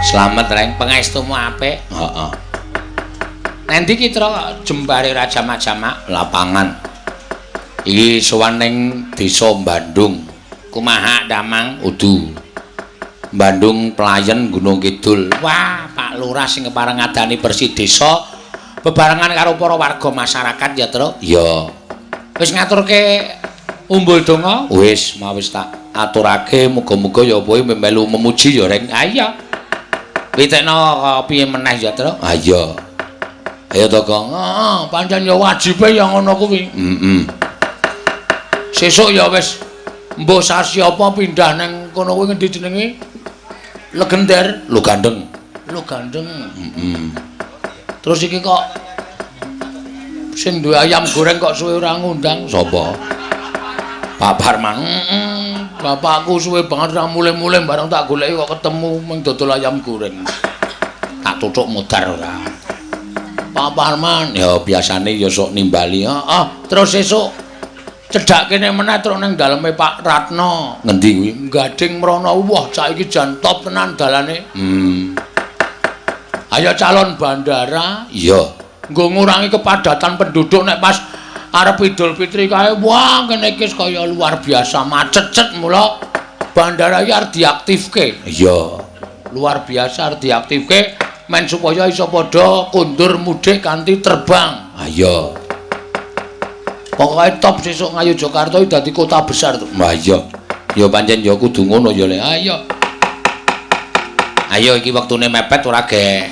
Slamet Reng, pangestumu apik. Heeh. Nendi ki Tra jembare ora jamak-jamak? Lapangan. Iki sowan ning desa Bandung. Kumaha Damang? Udu. Bandung Playen Gunung Kidul. Wah, Pak Lurah sing kepareng ngadani bersih desa bebarengan karo para warga masyarakat ya, Tru? Iya. Wis ngaturke umbul donga? Wis, mau wis tak aturake muga-muga ya kowe melu memuji ya, Reng. Ah iya. Pitekno piye meneh ya, Tru? Ah iya. Ayo to, Gong. Heeh, pancen ya wajibe ya ngono kuwi. Heeh. Sesuk ya wis mbuh sasi apa pindah ning kono kuwi ngendi jenenge? Legender, Logandeng. Logandeng. Heeh. Terus iki kok sing duwe ayam goreng kok suwe ora ngundang sapa? Pak Parman. Heeh. Bapakku suwe banget ora mulih-mulih bareng tak goleki kok ketemu mung dodol ayam goreng. Tak tuthuk mudar ora. Pak Parman, ya biasane ya sok nimbali. Heeh, terus sesuk cedhak kene meneh terus ning daleme Pak Ratno. Ngendi kuwi? Gading mrono. Wah, saiki jan top tenan dalane. Ayo calon bandara. Iya. Nggo ngurangi kepadatan penduduk nek pas arep Idul Fitri kae. Wah, kene iki kaya luar biasa macet cet mula bandara iki arep diaktifke. Iya. Luar biasa arep diaktifke men supaya iso padha kondur mudik kanthi terbang. Ayo. Pokoke top sesuk Ngayogyakarta iki dadi kota besar to. Wah iya. Ya pancen ya kudu ngono ya, Le. Ayo. Ayo iki wektune mepet ora ge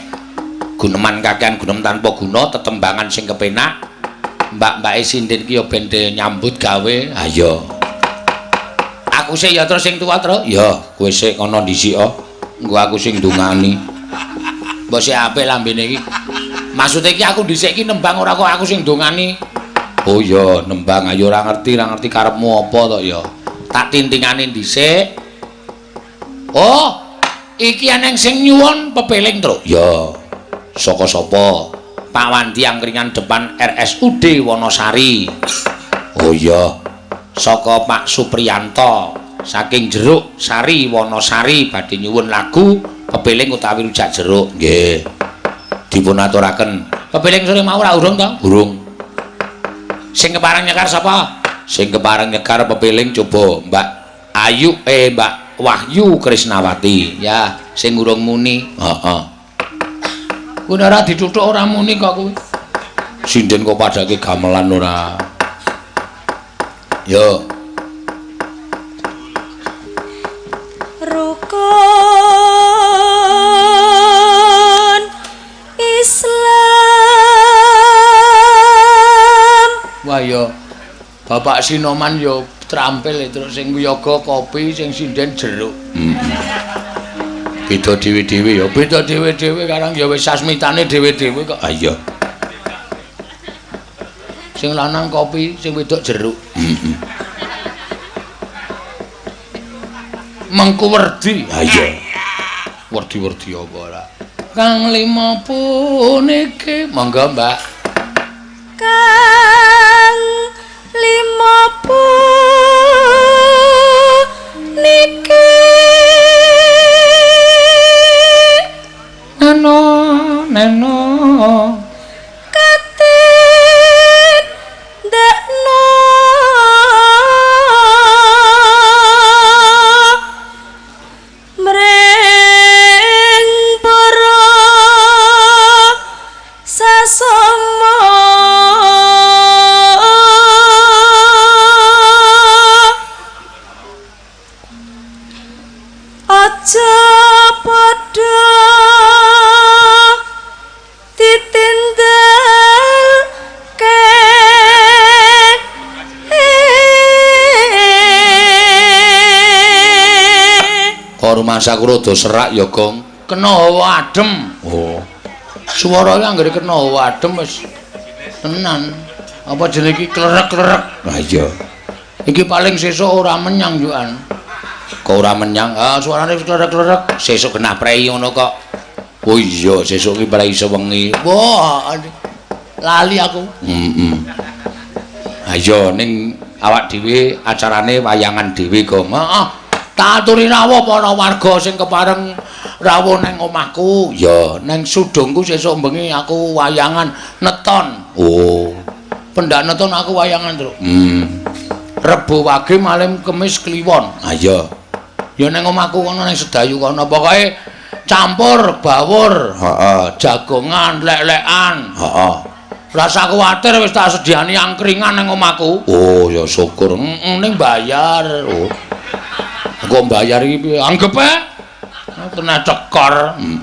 guneman kakean gunem tanpa guna tetembangan sing kepenak. Mbak-mbake sinden iki ya ben nyambut gawe. Ayo. Aku sik ya terus sing tuwa, Tru. Ya, kowe sik kono dhisik oh. Engko aku sing ndongani. Mbok sik apik lambene iki. Maksude iki aku dhisik iki nembang ora kok aku sing ndongani. Oh iya, nembang ayo ora ngerti karepmu apa to ya. Tak tintingane dhisik. Oh, iki eneng sing nyuwun pepeling, Tru. Ya. Saka sapa? Pak Wandi angkringan depan RSUD Wonosari. Oh iya. Saka Pak Supriyanto saking Jeruk Sari Wonosari badhe nyuwun lagu pepeling utawi rujak jeruk. Nggih. Dipun aturaken. Pepeling sore mau ora urung to? Urung. Sing kepareng nyekar sapa? Sing kepareng nyekar pepeling coba Mbak Ayu Mbak Wahyu Krisnawati. Ya, sing urung muni. Heeh. Kuwi ora dituthuk ora muni kok kuwi. Sinden kok padake gamelan ora. Yo. Rukun Islam. Wah ya. Bapak Sinoman ya trampil terus sing wiyaga kopi, sing sinden jeruk. Beda dhewe-dhewe ya, beda dhewe-dhewe karang ya wis sasmitane dhewe-dhewe kok. Ah iya. Sing lanang kopi, sing wedok jeruk. Heeh. Mengku werdi. Ah iya. Werdi-werdi apa ora? Kang lima puniki. Monggo, Mbak. Kang lima puniki. Neno, neno. Katin ndakno mring para sasama. Aja padha ditindalke. Kok rumasaku rada serak ya, Gong? Kena hawa adem. Oh. Swara iki anggere kena hawa adem wis tenan. Apa jenenge iki klerek-klerek. Lah iya. Iki paling sesuk ora menyang yo an. Kok ora menyang? Ah, suarane wis klerek-klerek. Sesuk genah prei ngono kok. Oh iya, sesuk ki prei sewengi. Wah, lali aku. Heeh. Ayo ning awak dhewe acarane wayangan dhewe, Gong. Heeh. Tak aturi rawuh para warga sing kepareng Rawuh nang omahku. Ya, nang sudungku sesuk bengi aku wayangan neton. Oh. Pendak neton aku wayangan, Truk. Rebo Wage malam Kemis Kliwon. Ha iya. Ya nang omahku kono nang Sedayu kono pokoke campur bawur, heeh, jagongan, lek-lekan, heeh. Rasa kuwatir wis tak sediani angkringan nang omahku. Oh, ya syukur. Heeh, ning bayar. Oh. Kok bayar iki piye? Anggep ae. Kena cekor. Heeh.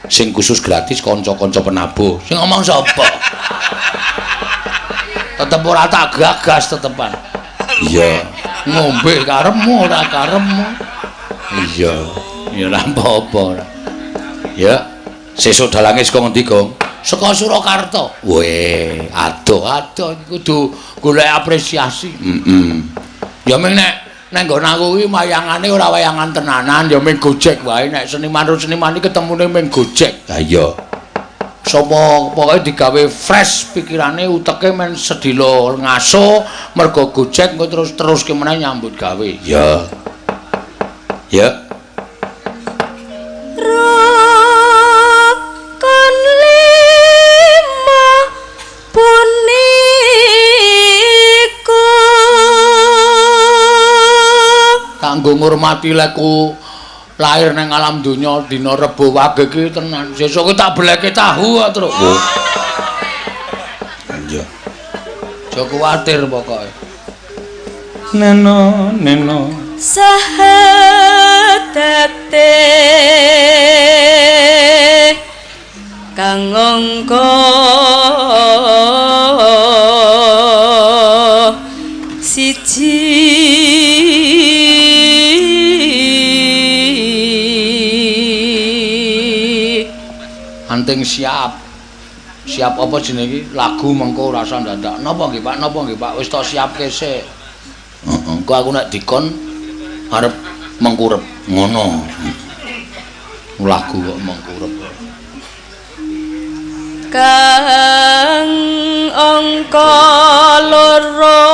Sing khusus gratis kanca-kanca penabuh. Sing ngomong sapa? Tetep ora tak gagas tetepan. Iya, ngombe karepmu ora karepmu. Iya, ya ora apa-apa ora. Ya, sesuk dalange saka ngendi, Gong? Saka Surakarta. Weh, adoh-adoh iki kudu golek apresiasi. Heeh. Ya ming nek nang nggon aku iki wayangane ora wayangan tenanan, ya ming gojek wae. Nek seniman karo seniman iki ketemune ming gojek. Ha iya. Sapa pokoke digawe fresh pikirane, uteke men sedilo ngaso mergo gojek engko terus teruske meneh nyambut gawe. Ya. Ya. Rukun lima puniku kanggo ngurmati leku lahir nang alam donya dina Rebo Wage iki tenan. Sesuk ki tak beleke tahu kok, Truk. Oh. Iya. Aja kuwatir pokoke. Neno, neno. Sahadate kang angka siji anting siap. Siap apa jenenge iki? Lagu mengko rasa ndadak. Napa nggih, Pak? Napa nggih, Pak? Wis tak siapke sik. Heeh, engko aku nek dikon arep mengkurep. Ngono. Lagu kok mengkurep. Kang angka loro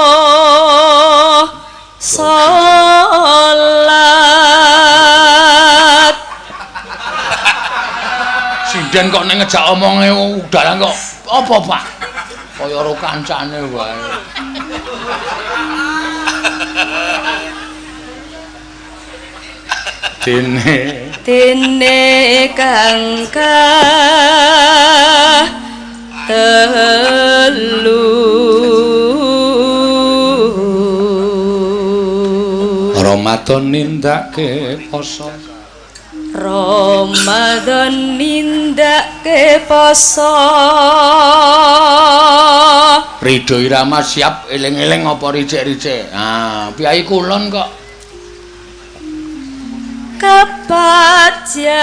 salat. Sinden kok nek ngejak omonge udalan kok apa, Pak? Kaya ora kancane wae. Dene dene kang telu Ramadan nindakake poso. Ramadan nindakake poso. Ridho Irama siap eling-eling apa ricik-ricik. Ah, piyai kulon kok kapat jagat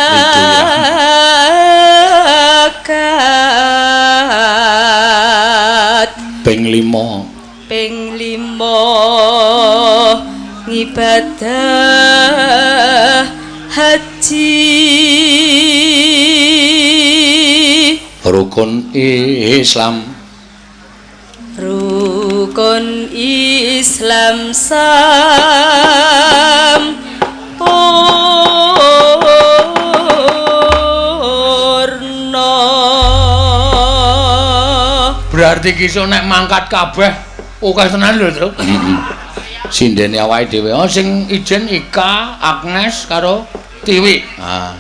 ping 5 ping 5 ngibadah haji. Rukun Islam, rukun Islam sampurna. Berarti ki iso nek mangkat kabeh akeh tenan lho, Truk. Sindene awake dhewe. Oh, sing ijen Ika, Agnes karo Tiwi. Ah,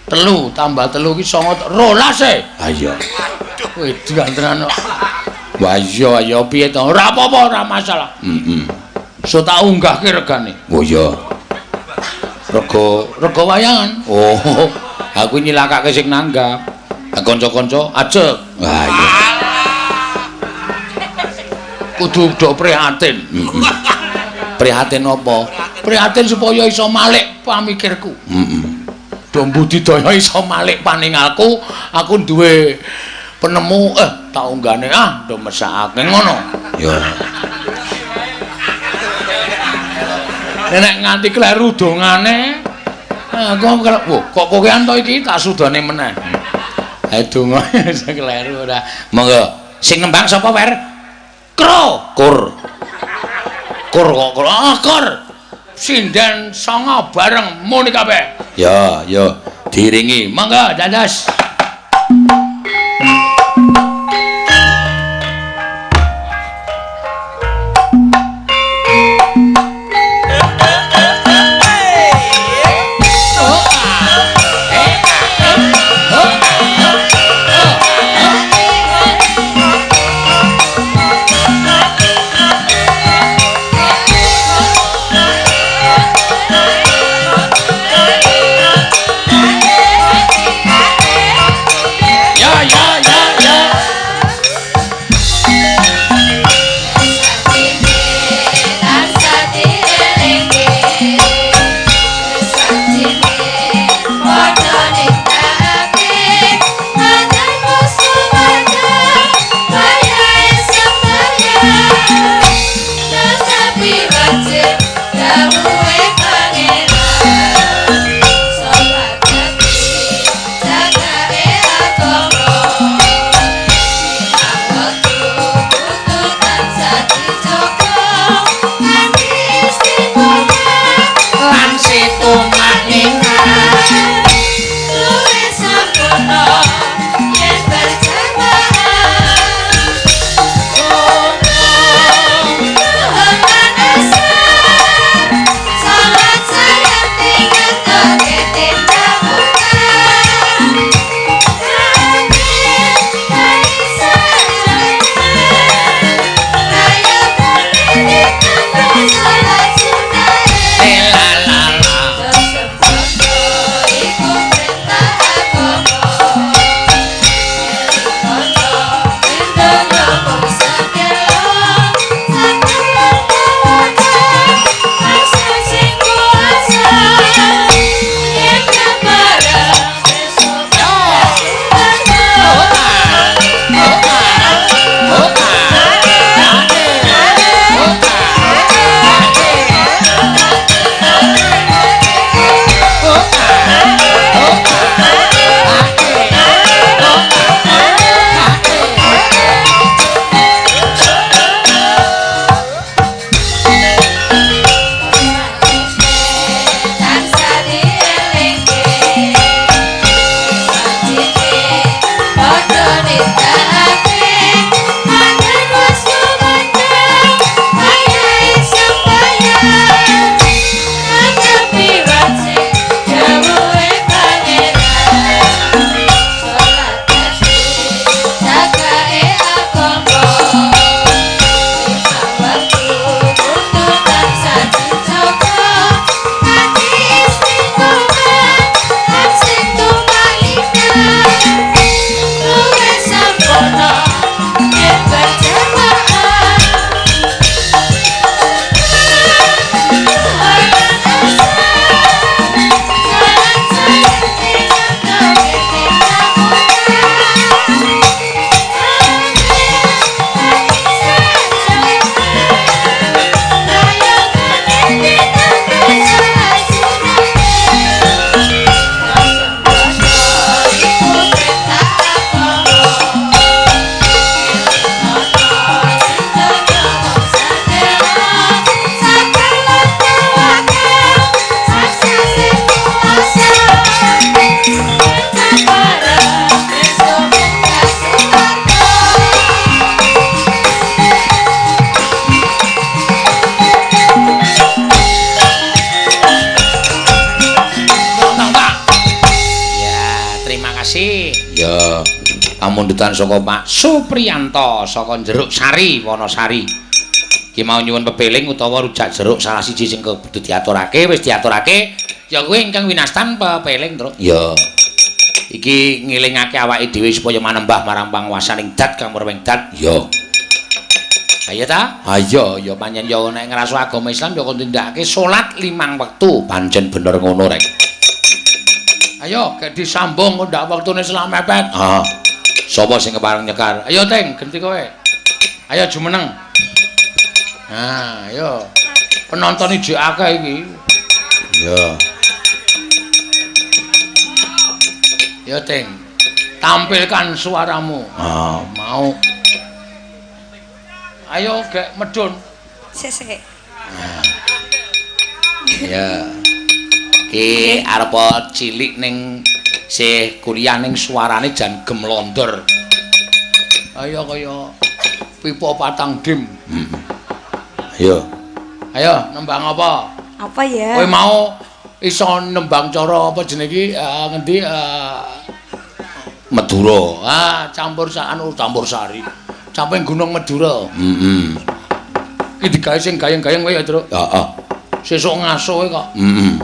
3 tambah 3 ki 9, 12 e. Ha iya. Wedan tenan kok. Wah iya ya piye to? Ora apa-apa, ora masalah. Heeh. So tak unggahke regane. Oh iya. Rega wayangan. Oh, aku nyilakake sing nanggap. Kanca-kanca ajeg. Wah iya. Kudu do prihatin. Prihatin apa? Prihatin supaya iso malik pamikirku. Heeh. Do budidaya iso malik paningalku, aku duwe penemu tak unggane ah do mesakake ngono. Ya. Nek nganti kleru dongane, aku kok kokean to iki tak sudane meneh. Ha donga kleru ora. Monggo sing nembang sapa, Wer? Kro, kur. Kur kok kur. Ah, kur. Sinden sanga bareng muni kabeh. Ya, ya. Diringi. Monggo dados. Pamundutan saka Pak Supriyanto saka Jeruk Sari Wonosari. Ki mau nyuwun pepeling utawa rujak jeruk salah siji sing kudu diaturake wis diaturake ya kuwi ingkang winastan pepeling, Truk. Ya. Iki ngelingake awake dhewe supaya manembah marang panguwasaning dat kang murwing dat. Ya. Ayo ta? Ayo, ya pancen ya nek ngraso agama Islam ya kudu nindakake salat 5 wektu. Pancen bener ngono rek. Ayo, gek disambung ndak wektune selam mepet. Ah. Sapa sing kepareng nyekar? Ayo Teng, genti kowe. Ayo jumeneng. Nah, ayo. Penonton iki akeh iki. Iya. Ya Teng. Tampilkan suaramu. Ah, mau. Ayo gek medun. Sik sik. Ya. Ki arep cilik ning Sih kuliah ning suarane jan gemlondor. Ayo kaya pipa patang dim. Ayo. Ayo nembang apa? Apa ya? Kowe mau iso nembang cara apa jenenge iki ngendi Madura. Ah, campur anu campur sari. Camping Gunung Madura. Heeh. Iki digawe sing gayeng-gayeng kowe ya, Truk. Heeh. Sesuk ngaso kowe kok. Heeh.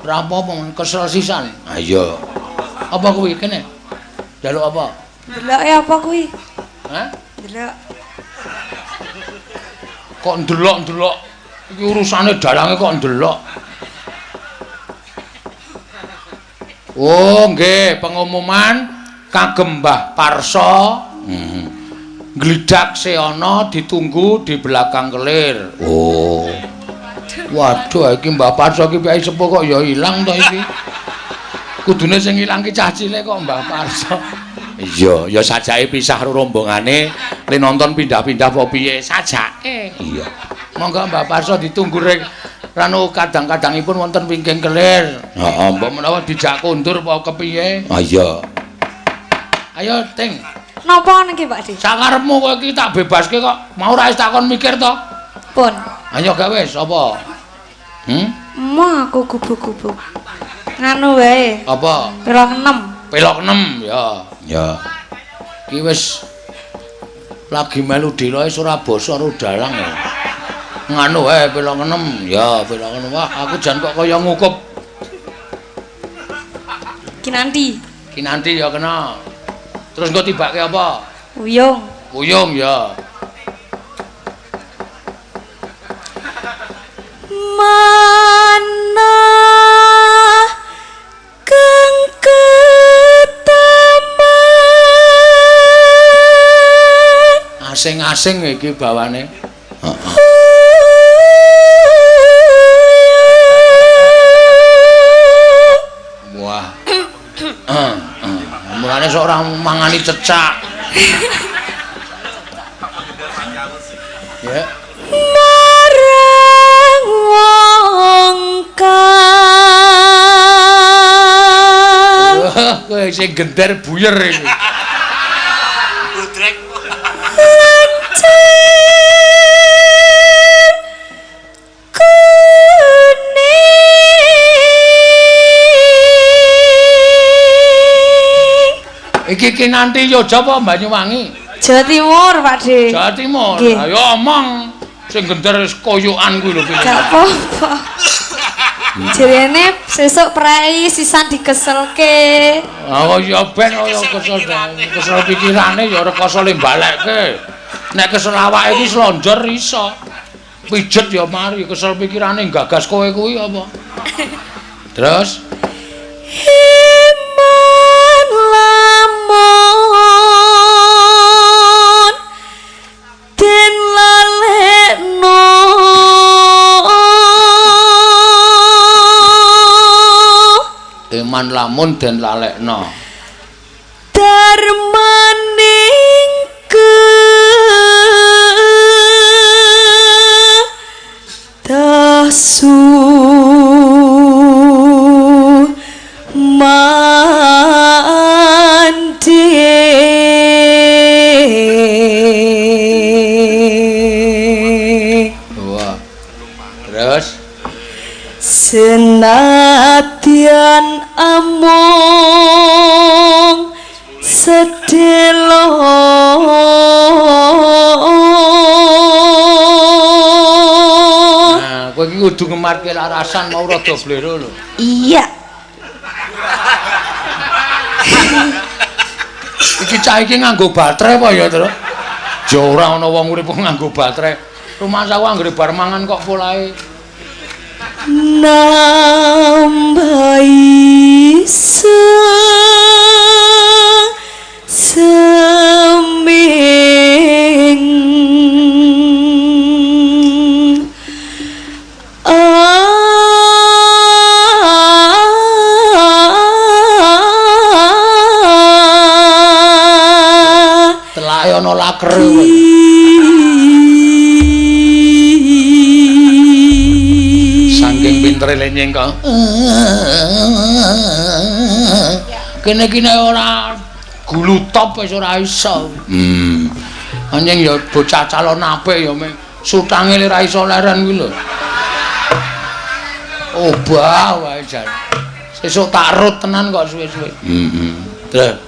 Ora apa-apa, kesel sisan. Ha iya. Apa kuwi kene? Njaluk apa? Ndeloke apa kuwi? Hah? Ndelok. Kok ndelok-ndelok? Iki urusane dalange kok ndelok. Oh, nggih, pengumuman kagem Mbah Parso. Heeh. Glidak Seana ditunggu di belakang kelir. Oh. Waduh, iki Mbah Parso iki piye sepuh kok ya ilang to iki. Kudune sing ilang ki cah cilik kok Mbah Parso. Iya, ya sajake pisah karo rombongane, le nonton pindah-pindah apa piye sajake. Iya. Monggo Mbah Parso ditunggu rek ranu kadang-kadangipun wonten wingking kelir. Heeh, mbok menawa dijak kondur apa kepiye? Ha iya. Ayo, Ting. Napa niki, Pak Dik? Sakarepmu kowe iki tak bebaske kok. Mau ora wis takon mikir to? Pun. Ayo gawe sapa? Emoh aku gubuk-gubuk. Nganu wae. Apa? Pelok 6. Pelok 6 ya. Ya. Iki wis lagi melu dela wis ora basa karo dalang ya. Nganu wae pelok 6. Ya, pelok 6. Wah, aku jan kok kaya ngukup. Kinanti. Kinanti ya kena. Terus engko tibake apa? Wuyung. Wuyung ya. Mana kang ketaman asing-asing iki bawane. Heeh. Wah. Mulane sok ora mangani cecak. Ya. Marang wong kang kowe sing gender buyer iki. Budrek. Lencir kuning. Iki Kinanti Yogya apa Banyuwangi? Jawa Timur, Pak De. Jawa Timur. Ayo omong. Sing gender wis koyokan kuwi lho piye. Gak apa-apa. Jarene sesuk prei sisan dikeselke. Oh ya ben kaya kesel. Kesel pikirane ya rekoso le balekke. Nek kesel awake iki slonjor iso. Pijet ya mari, kesel pikirane gagas kowe kuwi apa. Terus iman lamun den lalekno iman lamun den lalekno darmaning kedasu mandi. Wah. Terus senadyan amung sedelo Nah, kowe iki kudu ngemarke larasan mau rada blero lho. Iya. Iki cah iki nganggo baterai apa ya, Tru? Ya ora ana wong urip kok nganggo baterai. Rumangsaku anggere bar mangan kok polahe nambahi seming telake ana lakere kowe. Saking pintere lenyeng kok. Kene iki nek ora gulu top wis ora iso. Anjing ya bocah calon apik ya meng sutange ora iso leren kuwi lho. Obah wae jan. Sesuk tak rut tenan kok suwe-suwe. Terus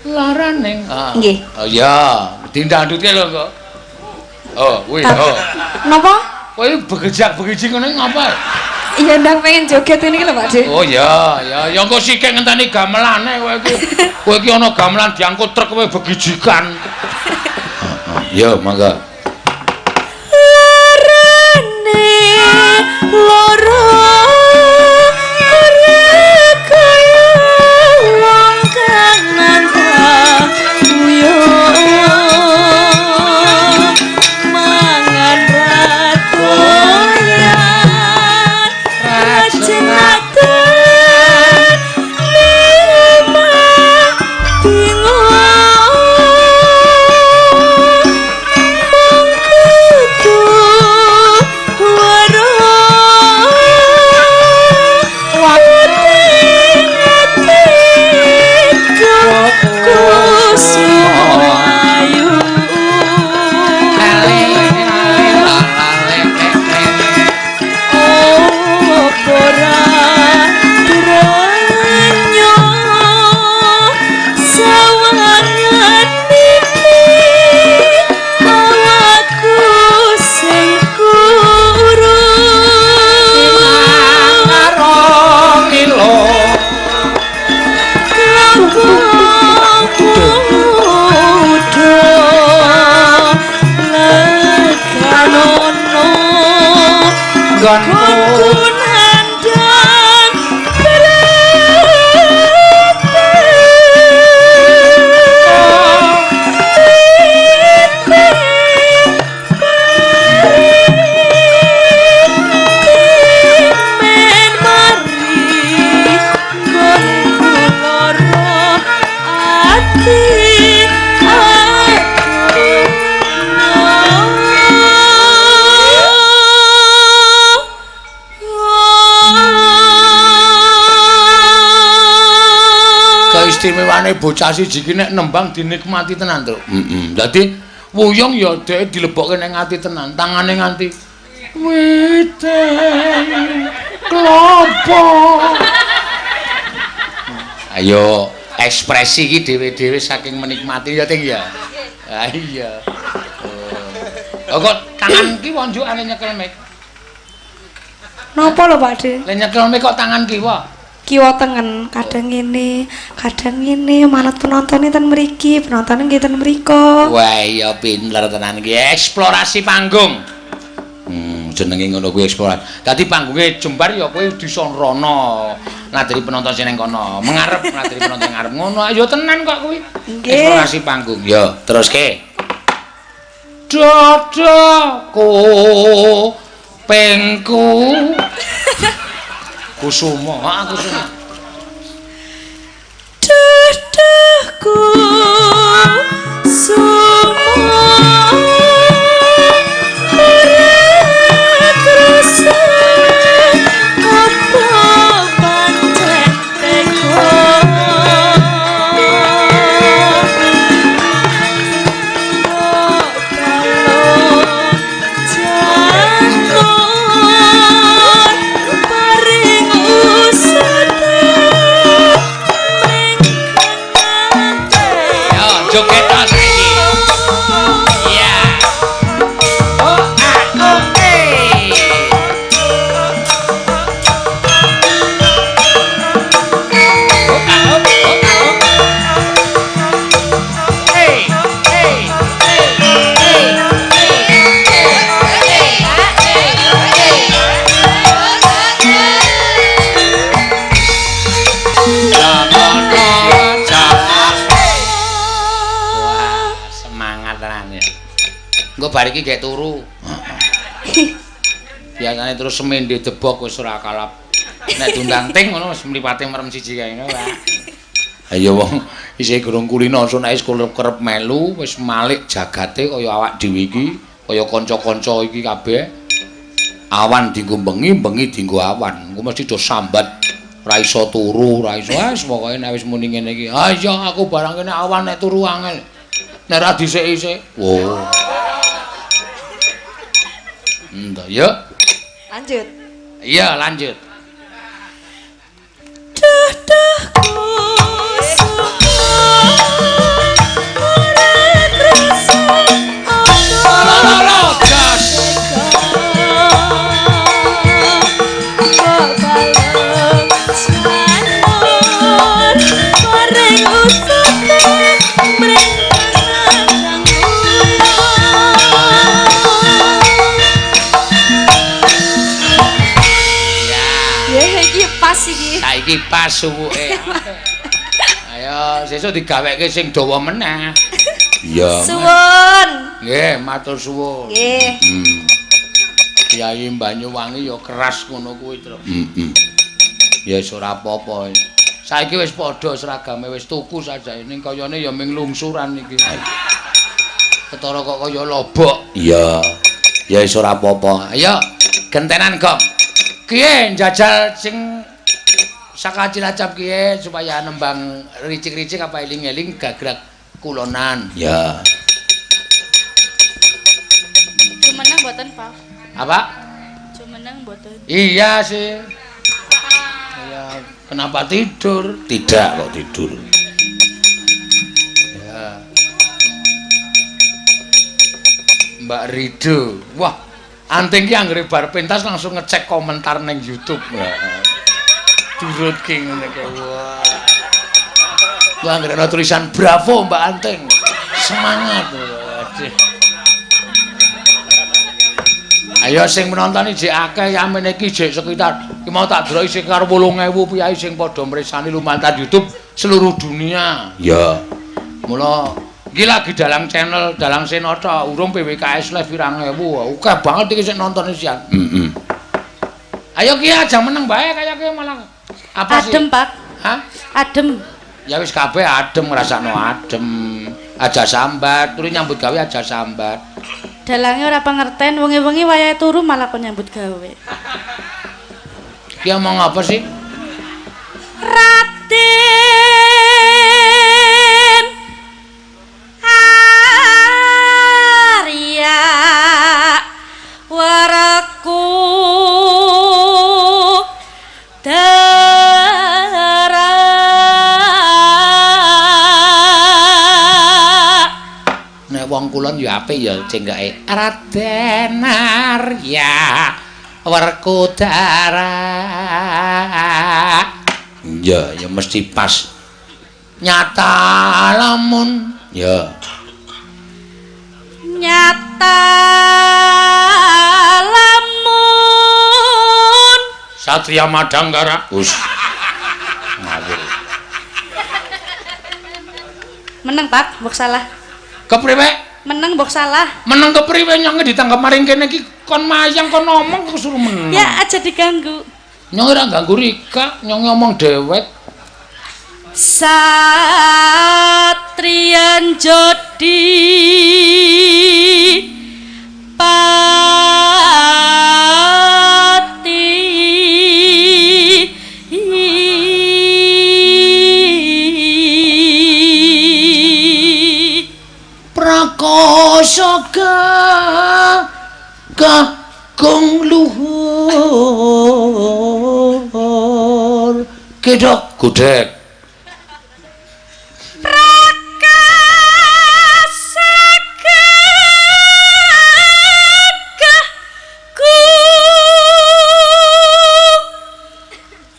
larane. Nggih. Oh iya, dindandutke lho kok. Oh, kuwi. Oh. Napa? Kowe begejak-begiji ngene ngapa? Iya ndang pengen joget ini lho Pak De. Oh iya, ya ya engko sikik ngenteni gamelane kowe iki. Kowe iki ana gamelan diangkut truk kowe begijikan. Heeh. Ya, mangga. Larane lara ora kaya wong kang nantang uyuh mangan ratoyan rajenatan lima bingung mung kudu weruh ati kusumayu. Ora drenyo sawangan mimpi awakku sing kuru Karo kilo kudu lekanono nggonku nandang men mari nggonku lara ati aku. Keistimewane bocah siji iki nek nembang dinikmati tenan, Truk. Heeh. Dadi wuyung ya dhek dilebokke ning ati tenan, tangane nganti witeng klopo. Ayo ekspresi iki dhewe-dhewe saking menikmati ya, Ting ya. Ha iya. Oh kok tangan kiwa njukane nyekel mic. Napa lho Pak De? Lah nyekel mic kok tangan kiwa? Kiwa tengen, kadang ngene, kadang ngene, manut penontone ten mriki, penontone nggih ten mriko. Wah iya pinter tenan iki eksplorasi panggung. Jenenge ngono kuwi eksplorasi. Dadi panggunge jembar ya kowe disa rono ngadiri penonton sing nang kono, mengarep ngadiri penonton ngarep ngono. Ya tenan kok kuwi. Nggih. Eksplorasi panggung. Ya, teruske. Dadaku pengku Kusuma, ha Kusuma. Dadaku suma ora krasa apa pancen teko paring usata mring Yo, joget to saiki. Iya. Oh, ah, oh, eh. Oh, ah, oh, oh, ah, oh. Hey, hey, hey, hey, hey, hey, hey, Wah, semangat tenan ya. Engko bar iki gek turu. Biasane terus semende debok wis ora kalap. Nek diundang ting ngono wis mripate merem siji kae ngono, Pak. Ayo wong isih gurung kulino nek wis kerep melu wis malik jagate kaya awak dhewe iki, kaya kanca-kanca iki kabeh. Awan dienggo bengi, bengi dienggo awan. Engko mesti do sambat. Ora iso turu, ora iso wis pokoke nek wis muni ngene iki. Ah iya aku barang kene awan nek turu angel. Nek ora dhisik-isik. Oh. Entah, yuk. Lanjut. Iya, lanjut. Duh duh kusumo ora krasa Lho, gas. Kok balung janur goreng usate mring kang Ya. Ya iki pas iki. Saiki pas suwuke. Ayo, sesuk digaweke sing dawa meneh. Iya. Suwun. Nggih, matur suwun. Nggih. Kyai Banyuwangi ya keras ngono kuwi, Tru. Heeh. Ya wis ora apa-apa. Saiki wis padha seragame wis tuku sajake ning kayane ya ming lungsuran iki. Ketara kok kaya lobok. Iya. Ya wis ora apa-apa. Ayo, gentenan, Gong. Kiye njajal sing saka Cilacap kiye supaya nembang ricik-ricik apa eling-eling gagrak kulonan. Ya. Jumeneng mboten, Pak? Apa? Jumeneng mboten. Iya sih. Iya, kenapa tidur? Tidak kok tidur. Ya. Mbak Rido. Wah, anting ki anggere bar pentas langsung ngecek komentar ning YouTube. Turut ki ngene kae. Wah. Wah, anggere ana tulisan bravo Mbak Anting. Semangat. Waduh. Ayo sing menonton jek akeh yamene iki jek sekitar iki mau tak deloki sekitar 8.000 piyai sing padha mresani lumantar YouTube seluruh dunia. Ya. Mula iki lagi dalang channel Dalang Senata urung PWKS live pirang ewu. Akeh banget iki sing nonton sian. Heeh. Ayo ki aja meneng bae kaya ki malah apa sih? Adem, Pak. Hah? Adem. Ya wis kabeh adem ngrasakno adem. Aja sambat, turu nyambut gawe aja sambat. Dalange ora pengerten, wengi-wengi wayahe turu malah kon nyambut gawe. Ki omong apa sih? Raden Arya Waraku Dara. Nek wong kulon ya apik ya cenggake Raden Arya Werkudara. Ya, ya mesti pas. Nyata lamun. Ya. Nyata lamun Satria Madanggara. Us. Ngawur. Meneng, Pak, mbok salah. Kepriwe? Meneng mbok salah. Meneng kepriwe nyonge ditanggap maring kene iki kon mayang kon ngomong kok suruh meneng. Ya aja diganggu. Nyong ora ganggu Rika, nyong ngomong dewek. Satriyan jodi pati Prakosa kakung luhur gedhok gudhek Prakasa kakung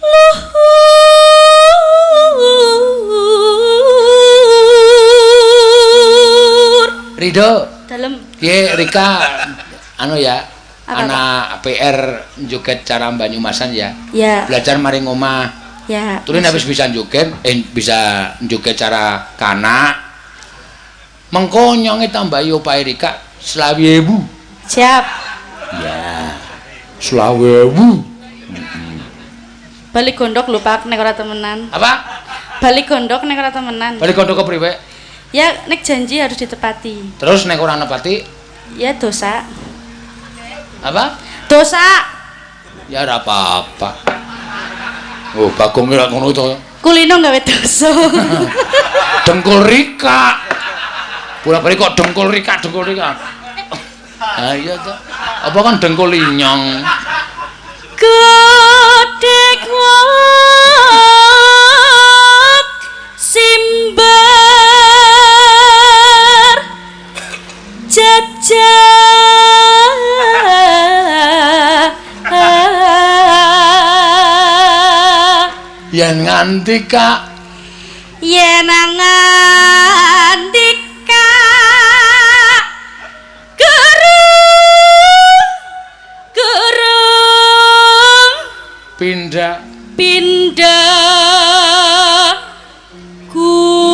luhur. Rido Dalem. Piye Rika anu ya Apa, anak PR joget cara Banyumasan ya. Ya. Belajar maring omah. Ya. Tuli nek wis bisa joget, bisa joget cara kanak. Mengko nyonge tambahi opahe Rika 25.000. Siap. Ya. 25.000. Balik gondok lho Pak nek ora temenan. Apa? Balik gondok nek ora temenan. Balik gondok kepriwe? Ya nek janji harus ditepati. Terus nek ora nepati? Ya dosa. Apa? Dosa. Ya ora apa-apa. Oh, Bagong ora ngono to. Kulino gawe dosa. Dengkul rika. Bola-bali kok dengkul rika, dengkul rika. Ha iya to. Apa kan dengkul inyong. Gedhek wak simbar jajah Yen nganti kak, yen nganti kak gerung gerung pindah pindah guntur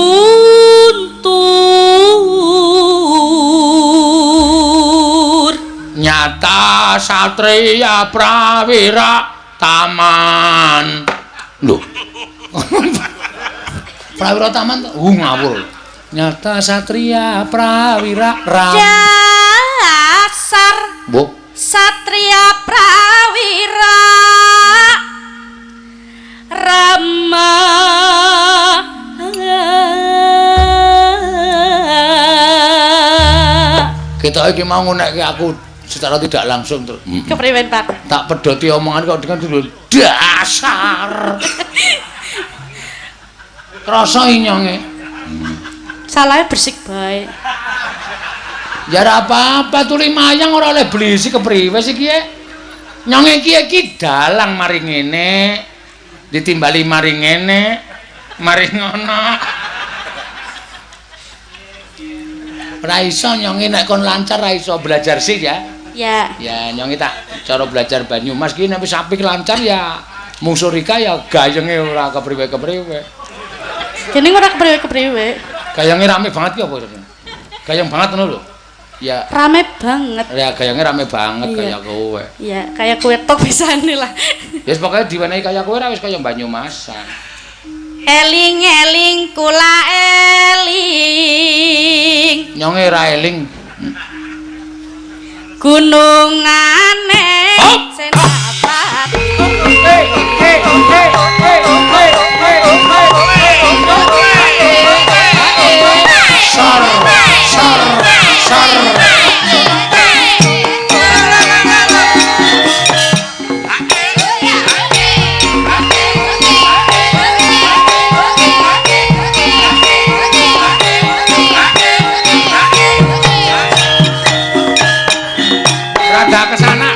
nyata satria prawira taman. Lho. Prawira taman ngawur. Nyata satria prawira ram. Dasar Mbok satria prawira rama. Kita iki mau ngunekke aku secara tidak langsung terus. Kepriwen, Pak? Tak pedhoti omongan kok dengan dulu dasar. Krasa inyonge. Salahnya bersik bae. Ya ora apa-apa tuli mayang ora oleh blisi kepriwe sih ki. Nyonge iki iki dalang mari ngene. Ditimbali mari ngene, mari ngono. Ora iso nyonge nek kon lancar ora iso belajar sih ya. Ya. Ya nyonge tak cara belajar Banyumas ki nek wis apik lancar ya mungsu Rika ya gayenge ora kepriwe-kepriwe. Jeneng ora kepriwe-kepriwe. Gayenge rame banget ki apa jenenge? Gayeng banget ngono lho. Ya. Rame banget. Ya gayenge rame banget iya. Kaya kowe. Iya, kaya kowe tok pisane lah. Ya pokoke diwenehi kaya kowe ora wis kaya Banyumasan. Eling-eling kula eling. Nyonge ra eling. Gunungane Senapati. Sor sor sor. Rada kesana.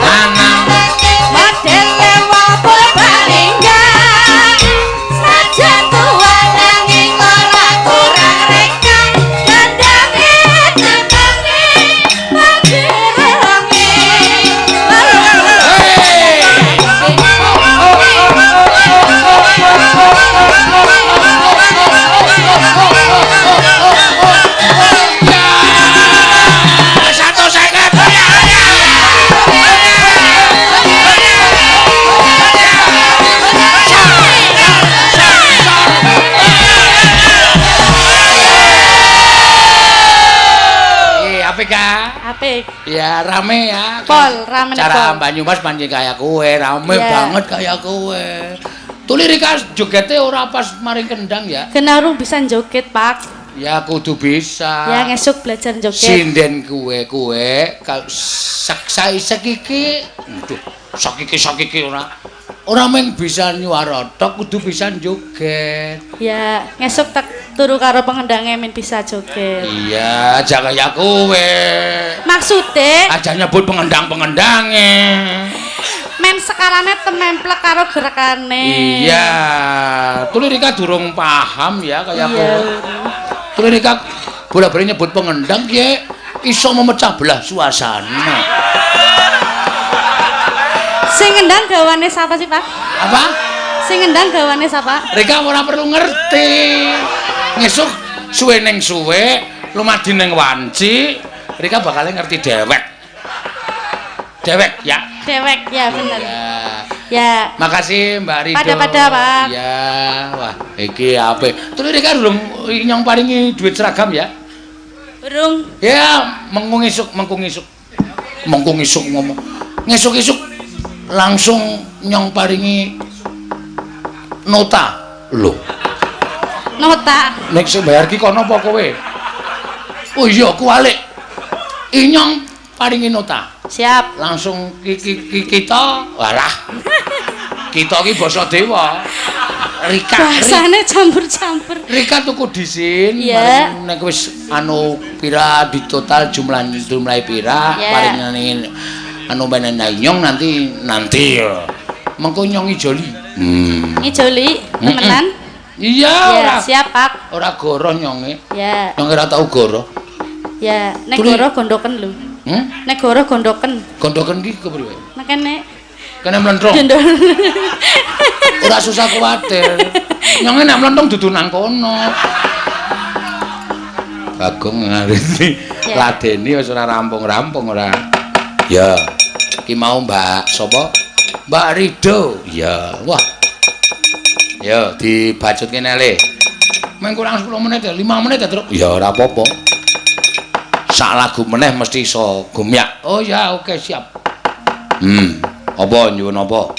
Lanang modele wong Purbalingga sajan tuwa nanging ora kurang rekang gandange tekange pagerenge. Ya, 150. Apik ka? Apik. Ya rame ya. Pol, rame Cara pol. Banyumas pancen kaya kowe, rame Ya. banget kaya kowe. Tuli Rika jogete ora pas maring kendang ya. Kena urung bisa joget, Pak. Ya kudu bisa. Ya ngesuk belajar joget. Sinden kuwe kuwe sak iki, aduh, sakiki ora. Ora mung bisa nyuara tok, kudu bisa joget. Ya, ngesuk tak turu karo pengendange men bisa joget. Iya, aja kaya kowe. Maksude Aja nyebut pengendang-pengendange. men sekarane tememplek karo gerakane. Iya, tuli Rika durung paham ya kaya Iya. kowe. Tuli Rika bola-bali nyebut pengendang ki iso memecah belah suasana. Sing ngendang gawane sapa sih, Pak? Apa? Sing ngendang gawane sapa? Rika ora perlu ngerti. Ngesuk suwe ning suwe, lumadi ning wanci, Rika bakal ngerti dewek. Dewek ya. Dewek, ya bener. Ya. Ya. Makasih Mbak Rido. Pada-pada, Pak. Ya, wah, iki apik. Terus Rika durung nyong paringi duit seragam ya? Urung. Ya, mengkung isuk, mengkung isuk. Mengkung isuk ngomong. Ngesuk-isuk langsung nyong paringi nota. Lho, Nota. nek sing bayar ki kono apa kowe? Oh iya, kualik. Inyong paringi nota. Siap. Langsung kita walah. Kita ki basa dewa. Rika, Bahasane campur-campur. Rika tuku disin, Iya. paring nek wis anu pira di total jumlah pira, Iya. paring anu menen nyong nanti ya. Mengko nyong ijoli. Ngijoli, temenan. Iya, Ya, ora. siap, Pak. Ora goroh nyonge. Ya, Nyonge ora tau goroh. ya. Nek Tuli. goroh gondoken lho. Hmm? Nek goroh gondoken. Gondoken ki kepriwe? Nek kene Kene mlentrung. gendol. Ora susah kuwatir. Nyonge nek mlentung dudu nang kono. Bagong ngariti Ya. ladeni wis ora rampung-rampung ora. Ya. Ki mau Mbak sapa? Mbak Rido. Ya. Wah. Ya dibacutke nele. Meng kurang 10 menit ya, 5 menit ya, Truk. Ya ora apa-apa. Sak lagu meneh mesti iso gumyak. Oh ya, oke siap. Apa nyuwun apa?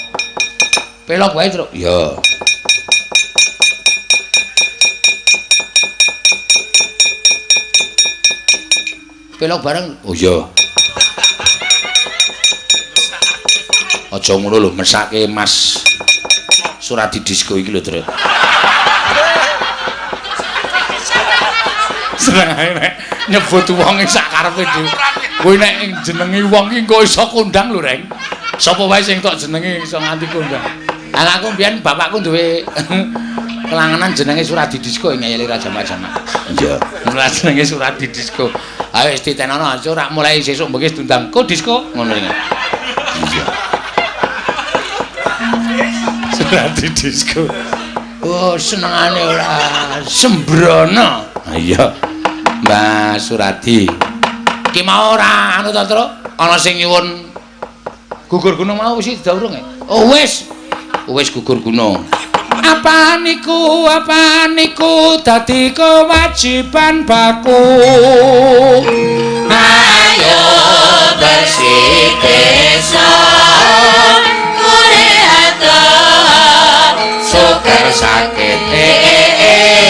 Pelok wae, Truk. Ya. Pelok bareng. Oh iya. Aja ngono lho, mesake Mas Suradi Disco iki lho, Truk. Seneng ae nek nyebut wong sak karepe dhewe. Kowe nek jenenge wong iki engko iso kondang lho, Reng. Sapa wae sing tok jenenge iso nganti kondang. Lah aku mbiyen bapakku duwe kelangenan jenenge Suradi Disco ngeyeli Raja Majama. Iya, ora jenenge Suradi Disco. Ayo wis ditenono aja ora mulai sesuk mbok wis diundang ko disco ngono iki. Iya. Suradi Disco. Oh, senengane ora sembrono. Iya. Mbak Suradi. Ki mau ora anu to, Truk? Ana sing nyuwun gugur gunung mau wis durung ya? Oh wis. Wis gugur gunung. Apa niku dadi kewajiban baku. Ayo bersih desa kurehato suker sakit ayo.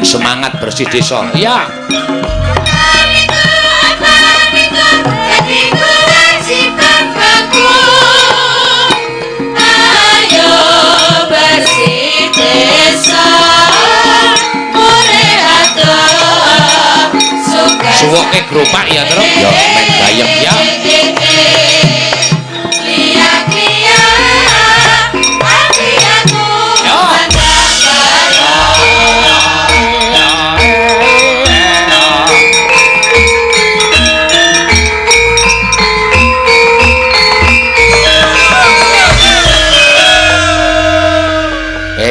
Ben semangat bersih desa. Iya. Ayo bersih desa, Suwoke gropak ya, Truk. Ya, men gayeng ya.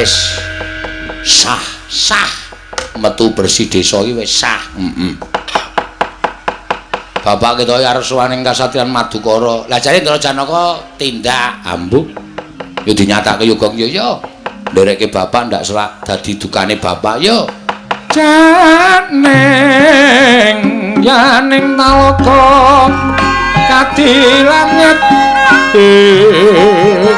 Wis sah, sah. Metu bersih desa iki wis sah. Heeh. Bapak kita arep sowan ing kasatriyan Madukara. Lah jare Ndara Janaka tindak ambu. Ya dinyatake yoga ya ya. Ndereke bapak ndak selak dadi dukane bapak ya. Janing yaning talaga kadilanget ing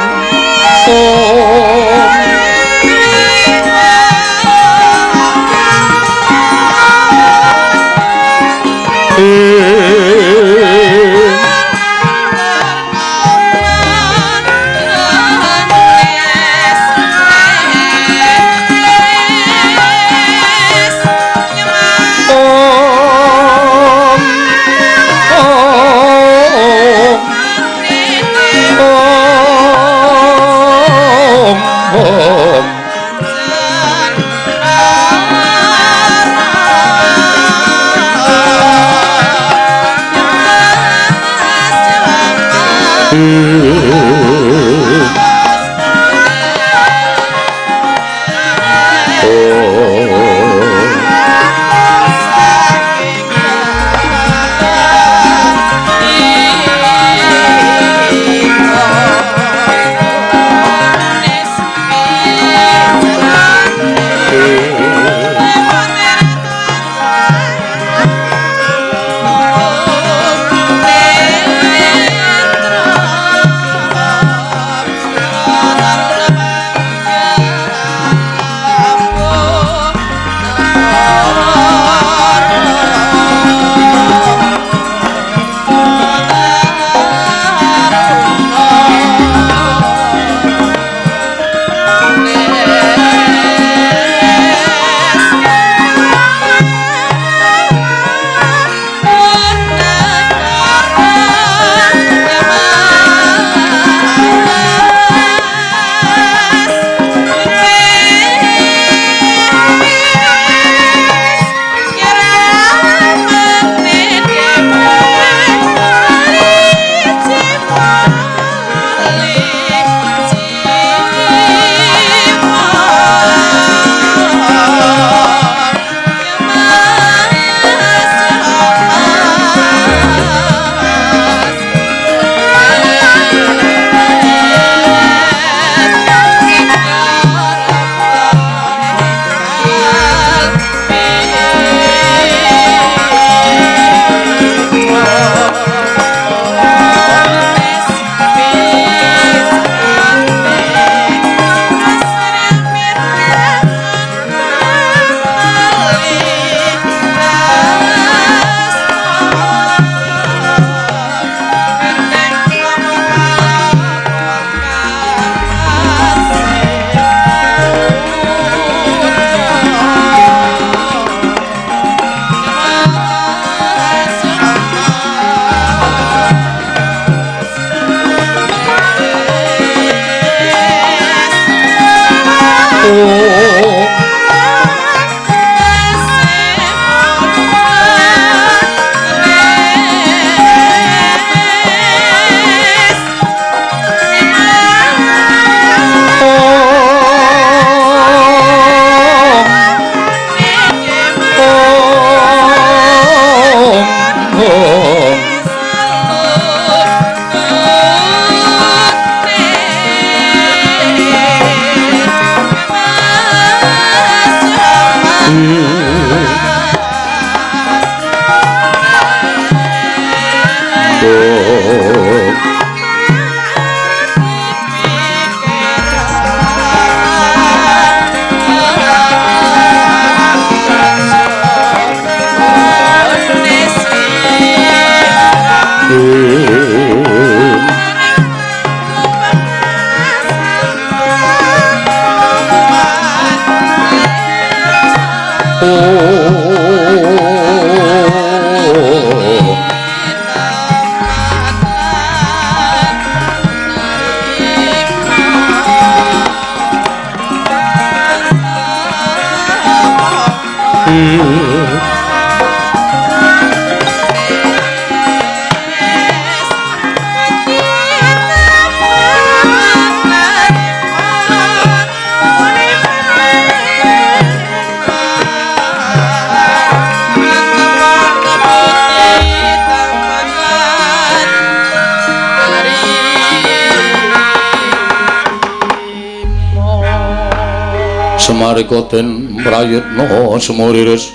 Semarika den prayitna semuriris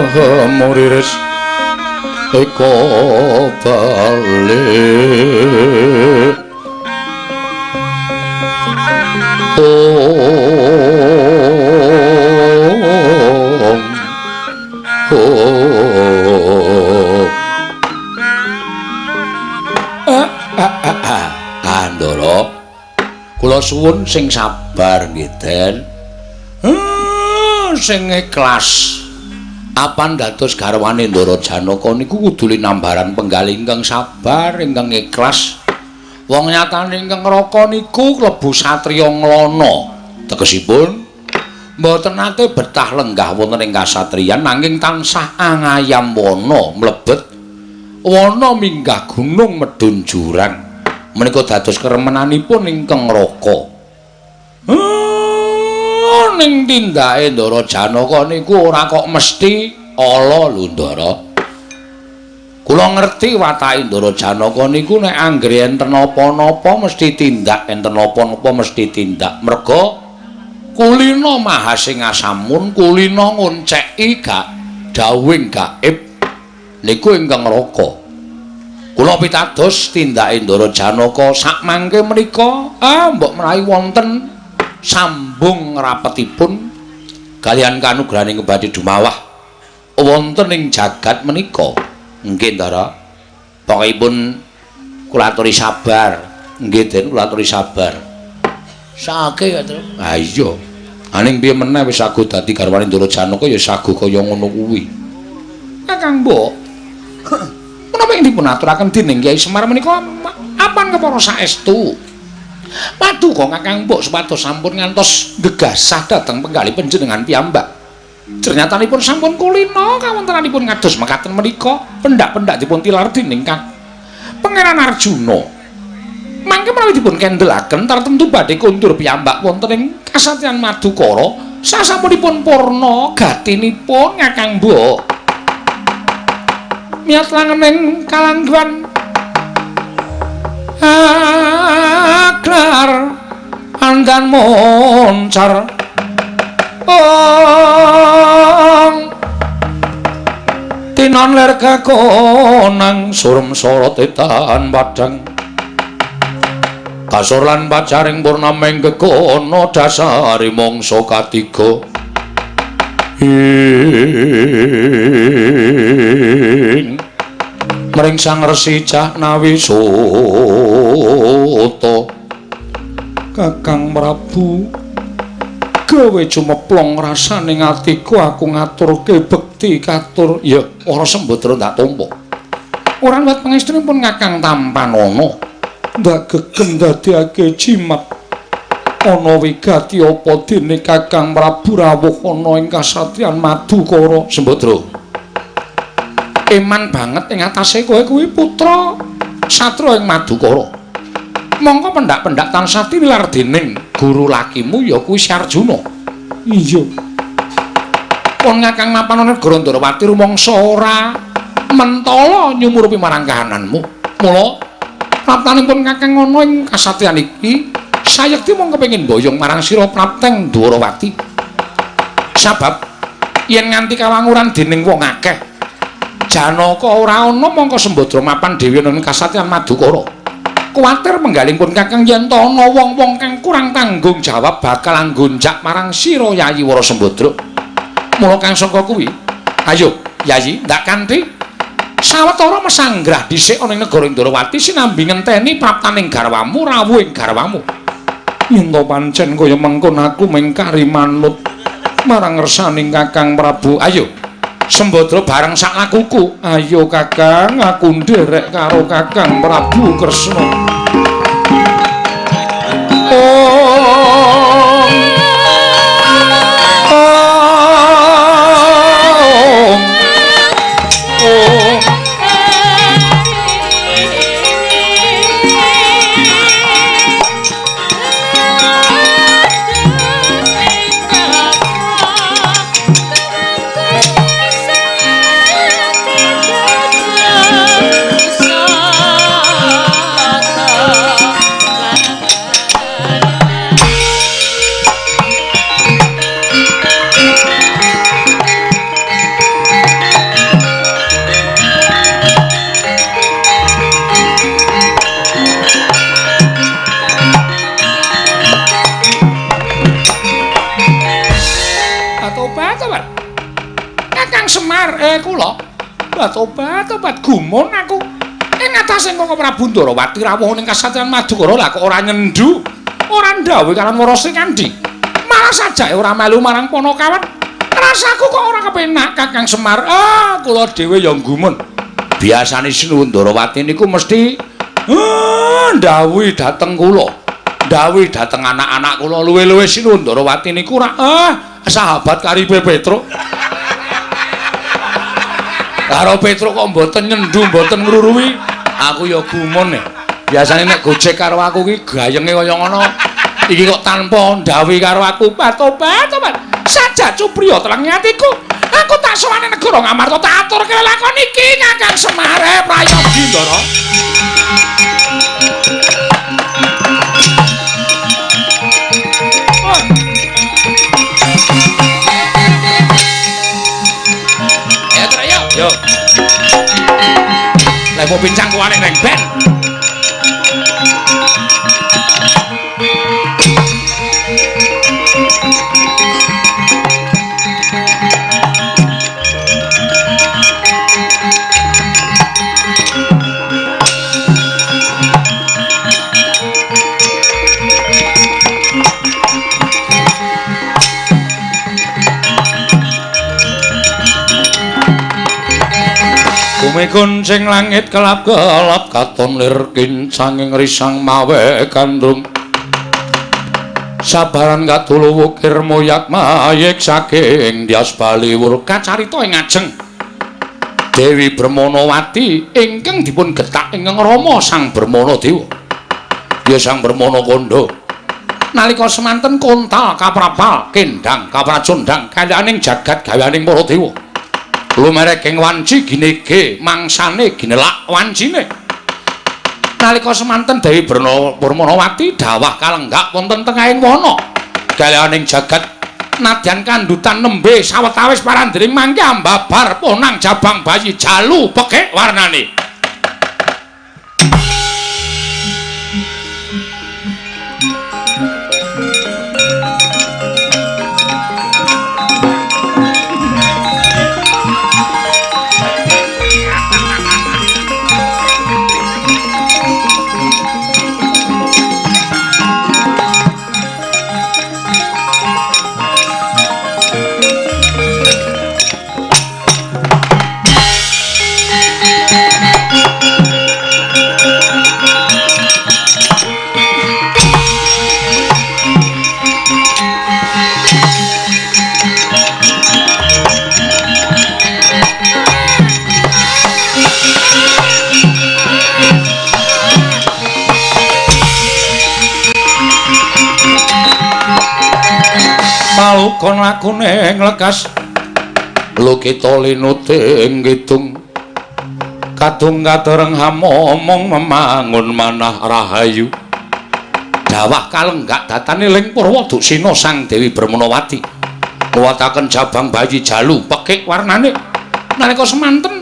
semuriris eka bali om om Andara, kula suwun sing sabar nggih Den. Sing ikhlas. Apan dados garwane Ndara Janaka niku kudu linambaran penggalih ingkang sabar, ingkang ikhlas. Wong nyatane ingkang neraka niku klebu satriya nglana. Tegesipun mboten nate betah lenggah wonten ing kasatriyan nanging tansah angayam wana mlebet wana minggah gunung medhun jurang. Menika dados keremenanipun ingkang neraka. Ning tindake Ndara Janaka niku ora kok mesti ala lho Ndara. Kula ngerti watake Ndara Janaka niku nek anggere enten napa-napa mesti tindak, enten napa-napa mesti tindak. Merga kulina maha sing asamun, kulina ngonceki gak dawuhing gaib niku ingkang neraka. Kula pitados tindake Ndara Janaka sakmangke menika mbok menawi wonten sambung rapetipun kaliyan kanugrahaning Kebati Dumawah wonten ing jagat menika. Nggih Ndara. Pokokipun kula aturi sabar. Nggih Den, kula aturi sabar. Sake ya, Tru. Ha iya. Aning piye meneh wis sago dadi garwane Ndara Janaka ya sago kaya ngono kuwi. Kakang Mbok. Menapa ing dipun aturaken dening Kyai Semar menika apan kepara saestu? Paduka Kakang Mbok supados sampun ngantos gegasah dhateng penggalih panjenengan piyambak. Ternyatanipun sampun kulina kawontenanipun kados mekaten menika pendak-pendak dipun tilar dening Kang Pangeran Arjuna. Mangke menawi dipun kendelaken tartemtu badhe kondur piyambak wonten ing kasatriyan Madukara sasampunipun purna gatinipun Kakang Mbok. Miyat langening kalangguan aglar andan moncar ong tinon ler kakonang surem sorot etan padang kasur lan pacaring purnameng gegono dasari mangsa katiga ing mring Sang Resi Jahnawi Suta. Kakang Prabu gawe jumeplong rasane atiku aku ngaturke bekti katur ya ora Sembadra ndak tampa. Ora liwat pangestunipun Kakang tampanana ndak gegem dadekake jimat. Ana wigati apa dene Kakang Prabu rawuh ana ing kasatriyan Madukara. Sembadra eman banget ing atase kowe kuwi putra satra ing Madukara. Mongko pendak-pendak tansah tinilar dening guru lakimu ya kuwi Si Arjuna. Iya. Pun Kakang mapan ana negara Ndrawati rumangsa ora mentala nyumurupi marang kahananmu. Mula praptanipun Kakang ana ing kasatriyan iki sayekti mung kepengin mboyong marang sira prapteng Dwarawati. Sabab yen nganti kawanguran dening wong akeh Janaka ora ana mongko Sembadra mapan dhewe ana ing kasatriyan Madukara. Kuwatir penggalipun Kakang yen ta ana wong-wong kang kurang tanggung jawab bakal nggonjak marang sira Yayi Wara Sembadra. Mula kang saka kuwi, ayo Yayi ndak kanthi sawetara mesanggrah dhisik ana ing negara Ndrawati sinambi ngenteni praptaning garwamu rawuhing garwamu. Yen to pancen kaya mengkon aku mengkari manut marang ngersaning Kakang Prabu. Ayo Sembadra bareng sak lakuku. Ayo Kakang, aku nderek karo Kakang Prabu Kresna. Oh. kula. Lah tobat tobat gumun aku. Ing atase Koko Prabu Ndarawati rawuh ning kasatriyan Madukara lah kok ora nyendu, ora ndhawuhi karo Wara Srikandhi. Malah sajake ora melu marang Panakawan. Rasaku kok ora kepenak Kakang Semar. Ah, kula dhewe ya gumun. Biasane Sinuwun Ndarawati niku mesti ndhawuhi dhateng kula. Ndhawuhi dhateng anak-anak kula luwe-luwe Sinuwun Ndarawati niku ora sahabat karipe Petruk. Karo Petruk kok mboten nyendu, mboten ngruruwi. Aku ya gumun. Biasane nek gojek karo aku ki gayenge kaya ngono. Iki kok tanpa ndhawuhi karo aku. Tobat, tobat. Sajak cupriya telengi atiku. Aku tak sowane negara Ngamarta tak aturke lelakon iki Kakang Semar prayogi Ndara. Ayo Tru, ayo. Yo. Lepo pincang kuwane neng ben. Gumigun sing langit kelap-kelap katon lir kincanging risang mawe kandrung. Sabaran katulu wukir moyak mayik saking Dyas Baliwur kacarita ing ajeng Dewi Brahmanawati ingkang dipun gethak ingkang rama Sang Brahmana Dewa. Ya Sang Brahmana kandha nalika semanten kontal kaprapal kendang kapracundang kalyaning jagat gaweaning para dewa. Lumereking wanci ginege mangsane ginelak wancine. Nalika semanten Dewi Brahmanawati dawah kalenggak wonten tengahing wana galyaning jagat nadyan kandhutan nembe sawetawis parandring mangke ambabar ponang jabang bayi jalu pekik warnane. Palukon lakune nglekas lukita linuting kidung kadung katereng hamomong memangun manah rahayu. Dawah kalenggak datane ling Purwa Duksina Sang Dewi Brahmanawati nguwataken jabang bayi jalu pekik warnane. Nalika semanten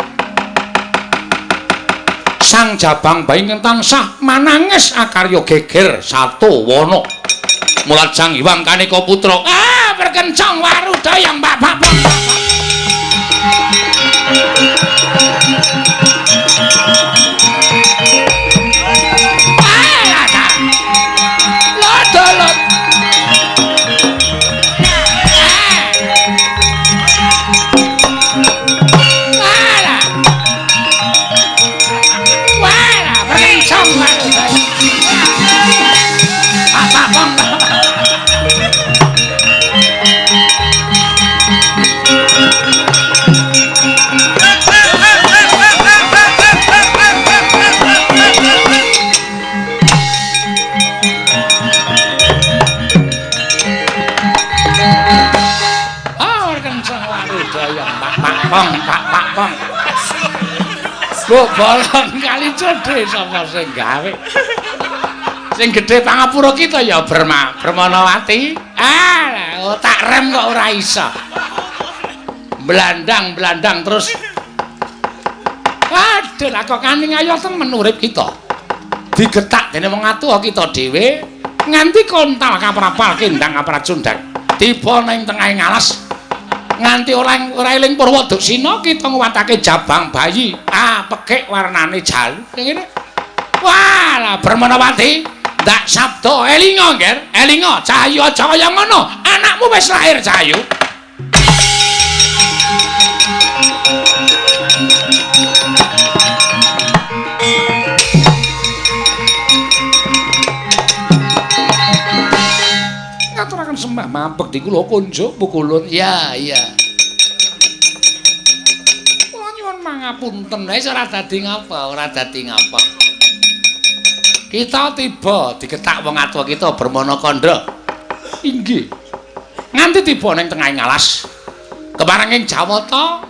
sang jabang bayi ingkang tansah manangis akarya geger satu wana. Mulat Sang Hyang Kaneka Putra berkencang warudayang bapak bapak. Bu bolong kali cedhe sapa sing gawe. Sing gedhe pangapura kita ya Brahmanawati. Ah, tak rem kok ora iso. Blandang-blandang terus. Waduh, lah kok kaning ayo temen urip kita. Digetak dene wong atuwa kita dhewe nganti kontal kaprapal kendang kapracundang. Tiba ning tengahing alas. Nganti ora eling Purwoduksina kita nguwatake jabang bayi. Ah, pekik warnane jalu. Ngene. Wah, lah Bermanawati ndak sabda elinga, Ngger. Elinga, Cahyu aja kaya ngono. Anakmu wis lahir, Cahyu. Ngaturaken sembah mabekti kula kunjuk pukulun. Ya, iya. Kula nyuwun mangapunten. Wis ora dadi ngapa, ora dadi ngapa. Kita tiba diketak wong atua kita Bermana Kandha. Inggih. Nganti tiba ning tengahing alas. Keparenging Jawata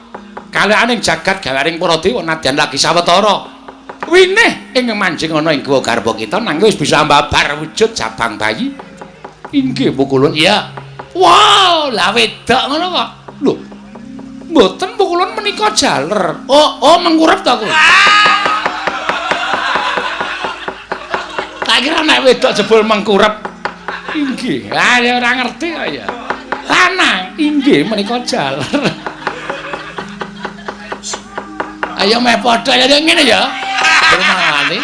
kalihane jagat gawaring para dewa nadyan lagi sawetara. Winih ing manjing ana ing guwa garba kita nanging wis bisa mbabar wujud jabang bayi. Inggih pukulun. Iya. Wow, lah wedok ngono kok. Lho. Mboten pukulun menika jaler. Oh, oh mengkurep to aku. Tak kira nek wedok jebul mengkurep. Inggih. Ah ya ora ngerti kok ya. Lanang inggih menika jaler. Ayo meh padha ya ngene ya. Bermane.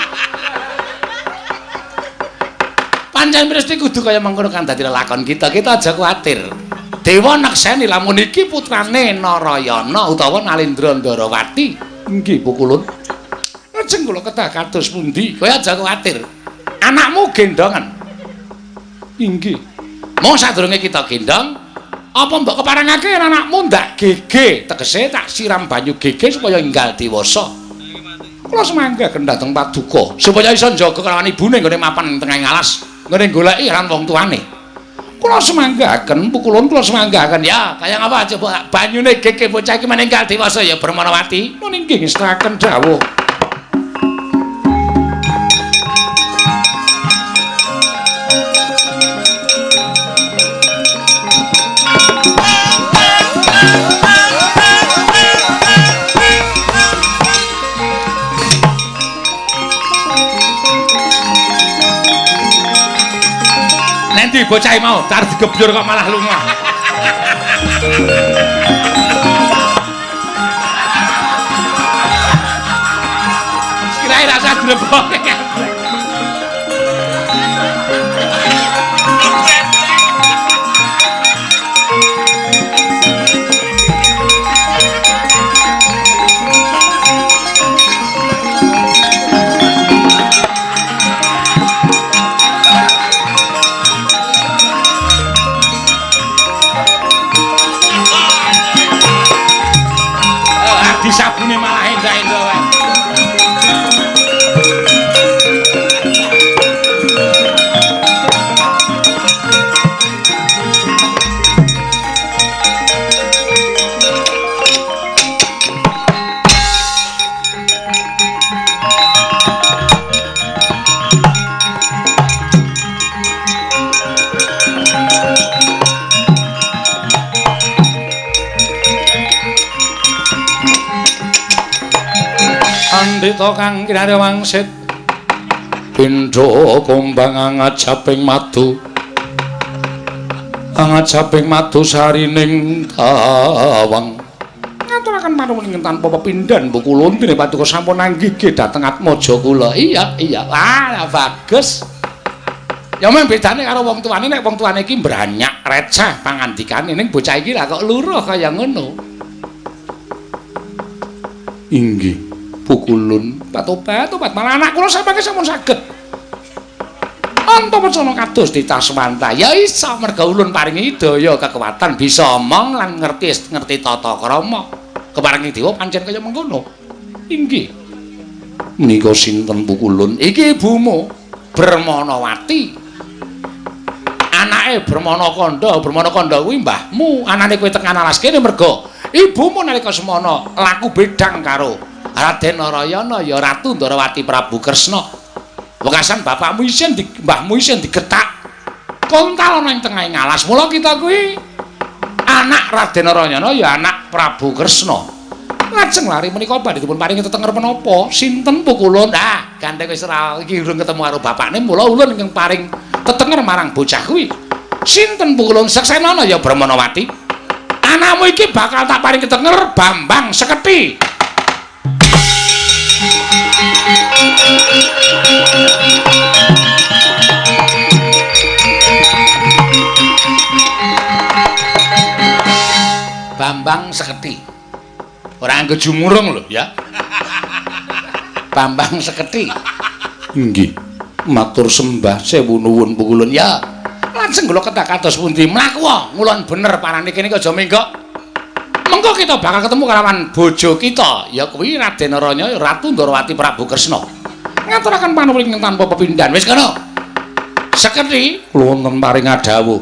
Pancen mesti kudu kaya mengkono kang dadi lelakon kita. Kita aja kuwatir. Dewa nekseni lamun iki putrane Narayana utawa Nalendra Ndarawati. Inggih pukulun. Lajeng kula kedah kados pundi? Kowe aja kuwatir. Anakmu gendongan. Inggih. Mung sadurunge kita gendong, apa mbok keparengake anakmu ndak gege, tegese tak siram banyu gege supaya enggal dewasa. Kula semangga dhateng paduka supaya iso njaga kelawan ibune nggone mapan ing tengahing alas, nggone goleki lan wong tuane. Kula semanggaken pukulun, kula semanggaken. Ya, kaya ngapa coba banyune gege bocah iki meninggal dewasa ya Bermanawati. Nun inggih ngestaken dawuh. Nanti bocah mau tar digebyur kok malah lunga. Kirain rasa dilebokke kabeh. Disabune malah endah-endah wae. Andita kang kinarya wangsit pindha kumbang angajaping madu, angajaping madu sarining tawang. Ngaturaken panuwun tanpa pepindhan pukulun dene paduka sampun anggih dhateng atmaja kula. Iya, iya. Ah, bagus. Ya mung bedane karo wong tuane, nek wong tuane iki mbranyak receh pangandikane, ning bocah iki lah kok luruh kaya ngono. Inggih. Pukulun patobat malah anak kula samangke sampun saged Antapacana kados ditaswanta. Ya iso merga ulun paringi daya kekuatan bisa omong lan ngerti tata krama. Keparingi dewa pancen kaya mengkono. Inggih. Menika sinten pukulun? Iki ibumu Bermanawati. Anake Bermana Kandha, Bermana Kandha kuwi mbahmu. Anane kowe tekan alas kene merga ibumu nalika semana laku bedang karo Raden Narayana ya Ratu Ndarawati Prabu Kresna. Wekasan bapakmu isin di mbahmu isin digetak kontal ana ing tengahing alas. Mula kita kuwi anak Raden Narayana ya anak Prabu Kresna. Lajeng lari menika badhe dipun paringi tetenger menapa? Sinten pukulun? Ah, gandeng wis ora iki urung ketemu karo bapakne, mula ulun ingkang paring tetenger marang bocah kuwi. Sinten pukulun? Seksenana ya Brahmanawati. Anakmu iki bakal tak paring ketenger Bambang Seketi. Bambang Seketi. Ora nganggo jumurung lho ya. Bambang Seketi. Nggih. Matur sembah sewu nuwun pukulun ya. Lajeng kula kedah kados pundi? Mlaku ngulon bener parane kene iki aja menggok. Mengko kita bakal ketemu kalawan bojo kita, ya kuwi Raden Aranya Ratu Ndorowati Prabu Kresna. Ngaturaken panuwun tanpa pepindhan. Wis kono. Seketi kula wonten paring dawuh.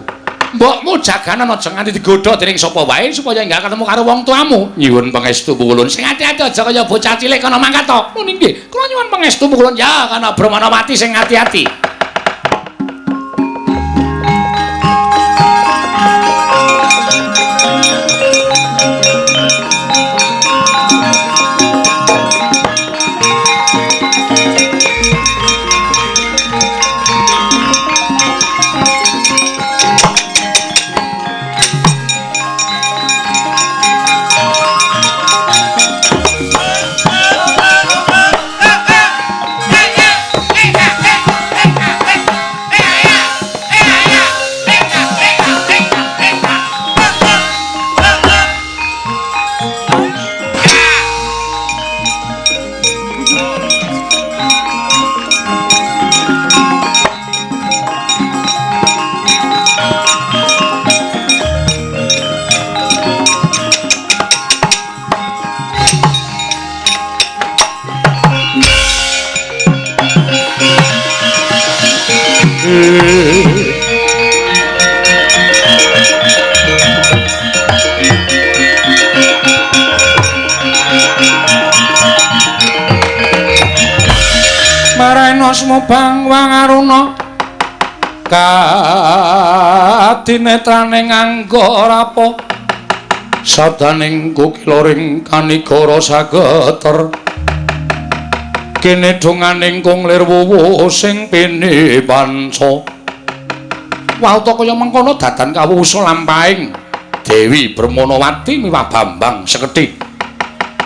Mbokmu jaganan aja nganti digodha dening sapa wae supaya enggak ketemu karo wong tuamu. Nyuwun pangestu pukulun. Sing ati-ati aja kaya bocah cilik kono mangkat to. Mun nggih, kula nyuwun pangestu pukulun. Ya kana Brahmanawati sing ati-ati. Marena sumobang wangaruna kadinetrane nganggo rapa sabdaning kukiloring kanigara sageter kene donganing kung lir wuwu sing pini panca wauta kaya mengkono dadan kawusa lampahing Dewi Brahmanawati miwah Bambang Seketi.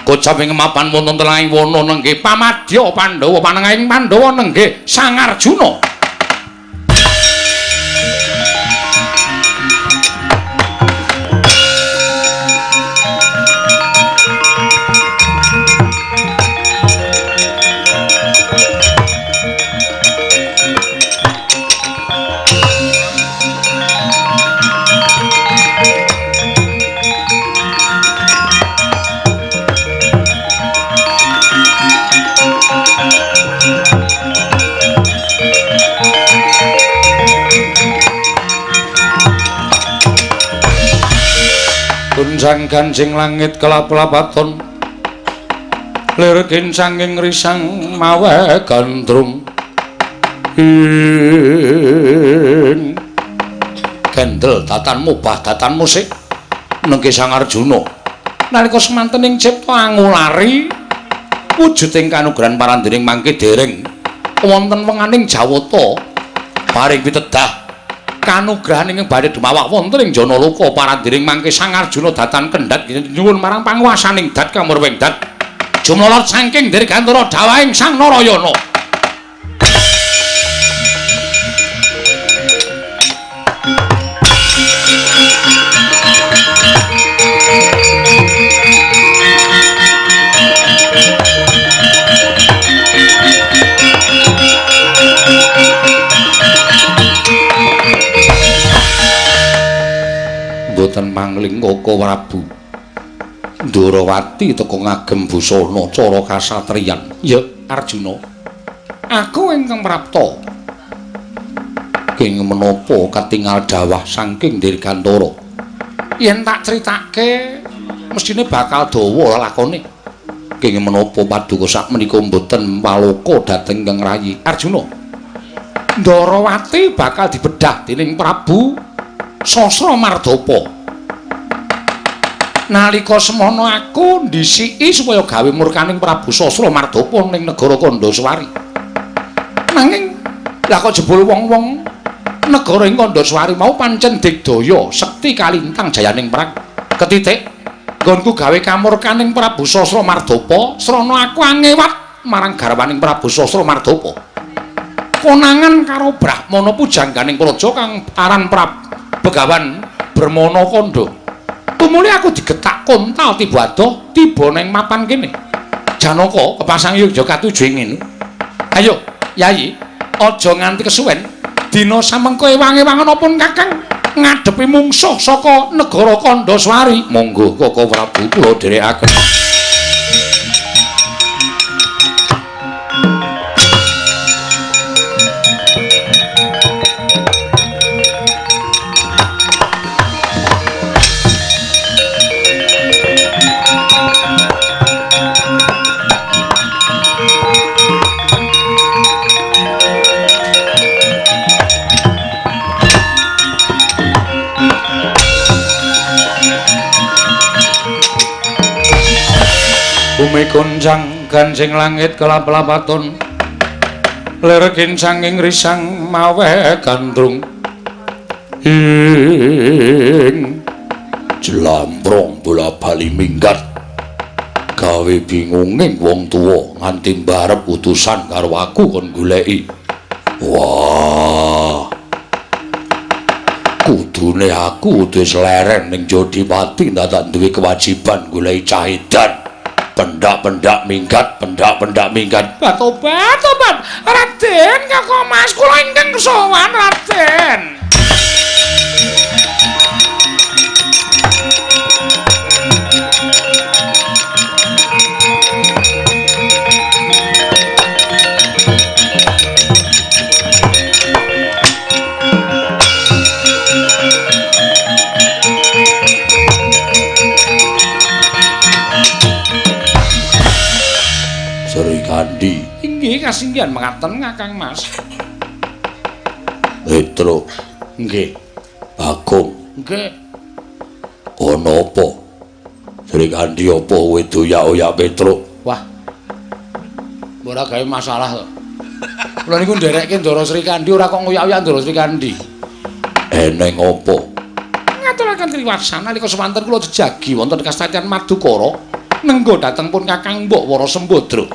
Kocap ing mapan wonten telahing wana nenggih pamadya Pandhawa panengahing Pandhawa nenggih Sang Arjuna. Gunjang ganjing langit kelap-lapaton lir kincanging risang mawe gandrung ing kendel datanmu bah datan musik nengke Sang Arjuna nalika semanten ing cipta angulari wujuding kanugrahan parandening mangke dereng wonten wenganing Jawata paring pitedah kanugrahan ingkang badhe dumawak wonten ing Janaloka parandiring mangke Sang Arjuna datan kendhat nyuwun marang panguwasaning dat kamurwing dat jumlolot saking dirgantara dawahing Sang Narayana. Mboten mangling Koko Prabu Ndorowati teka ngagem busana cara kasatriyan. Ya Arjuna, aku ingkang prapta kenging menapa katingal dawah saking Dirgantara. Yen tak critake mesthine bakal dawa lakone. Kenging menapa paduka sakmenika mboten waloka dhateng ingkang rayi Arjuna. Ndorowati bakal dibedah dening Prabu Sasra Mardapa. Nalika semono aku ndhisiki supaya gawe murkaning Prabu Sasra Mardapa ning negara Kandhaswari. Nanging lah kok jebul wong-wong negara ing Kandhaswari mau pancen digdaya sekti kalintang jayaning perang. Ketitik nggonku gawe kamurkaning Prabu Sasra Mardapa, srana aku angewat marang garwaning Prabu Sasra Mardapa. Konangan karo Brahmana pujangganing praja kang aran Prabu Begawan Brahmana kandha. Tumuli aku digetak kontal tiba adoh tiba ning mapan kene. Janaka kepasang yogya katuju ing ngene. Ayo, Yayi, aja nganti kesuwen. Dina samengko ewang-ewangan pun Kakang ngadepi mungsuh saka negara Kandhaswari. Monggo Koko Prabu kula dherekaken. Bumi goncang gancing langit kelap-lapaton lir kincanging risang mawe gandrung ing jlambrong bola bali minggat gawe bingunging wong tuwa nganti mbarep utusan karo aku kon goleki. Wah, kudune aku wis leren ning Jodipati ndadak duwe kewajiban goleki cah edan. Pendak-pendak minggat, pendak-pendak minggat. Tobat, tobat. Raden, Kakak Mas kula ingkang sowan Raden. Srikandi. Inggih kasinggihan mengaten Kakang Mas. Petro. Nggih. Bagong. Nggih. Ana apa? Srikandi apa kowe doyak-oyak Petro? Wah. Ora gawe masalah to. Kula niku nderekke Ndara Srikandi ora kok ngoyak-oyak Ndara Srikandi. Eneng apa? Ngaturaken triwarsan nalika semanten kula jejagi wonten kastayan Madukara. Nenggo dhateng pun Kakang Mbok Wara Sembadra.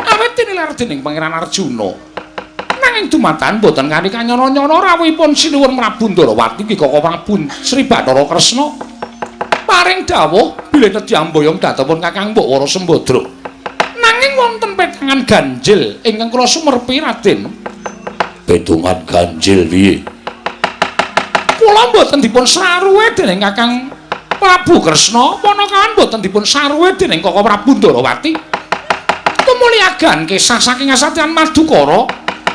Awit tinilar dening Pangeran Arjuna. Nanging dumadakan boten kanthi kanyana-nyana rawuhipun Sinuwun Prabu Ndarawati ki Koko Prabu Sri Bathara Kresna. Paring dawuh bilih nedhi amboyong dhateng pun Kakang Mbok Wara Sembadra. Nanging wonten petangan ganjil ingkang kula sumerpi Raden. Petungan ganjil piye? Kula boten dipun saruwe dening Kakang Prabu Kresna, ponakawan boten dipun saruwe dening Koko Prabu Ndarawati. Tumuli agan kisah saking kasatyan Madukara,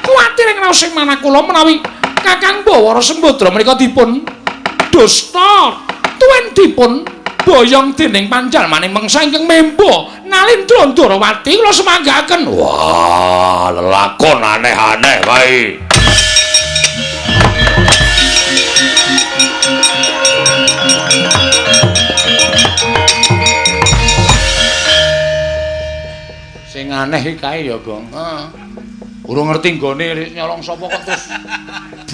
kuwatir ing raos manah kula menawi Kakang Bawara Sembadra menika dipun dusta tuwin dipun boyong dening panjalmaning mengsa ingkang memba Nalindra Ndarawati kula semanggaken. Wah, lelakon aneh-aneh wae. Sing aneh iki kae ya, Gong. Heeh. Urung ngerti nggone nyolong sapa kok terus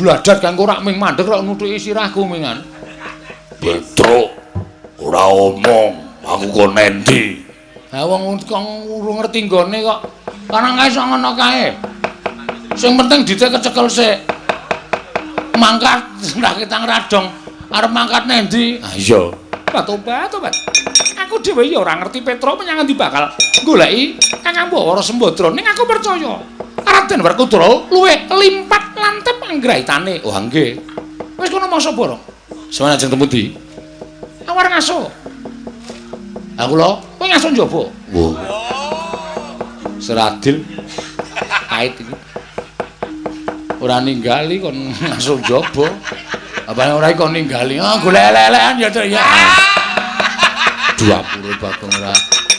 bladat kanggo rak ming mandeg rak nuthuki sirahku mingan. Petruk, ora omong, aku kon endi? Ha wong kang urung ngerti nggone kok lanang kae sok ngono kae. Sing penting dite kecekel sik. Mangkat ora ketang radong, arep mangkat nendi? Ha iya. Tobat, tobat. Aku dhewe ya ora ngerti Petro menyang endi bakal goleki Kakang Bawara Sembadra. Ning aku percaya Raden Werkudara luwih limpat lantip anggraitane. Wah nggih. Wis kono masa borong. Sampeyan ajeng temu ndi? Awar ngaso. Aku lho, kowe ngaso njaba. Wah. Seradil pait iki. Ora ninggali kon ngaso njaba. Apane ora kon ninggali. Ah golek elek-elekan ya, Cuk ya. 20 Bagong ora.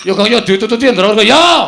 Ya Gong ya ditututi Ndara ya.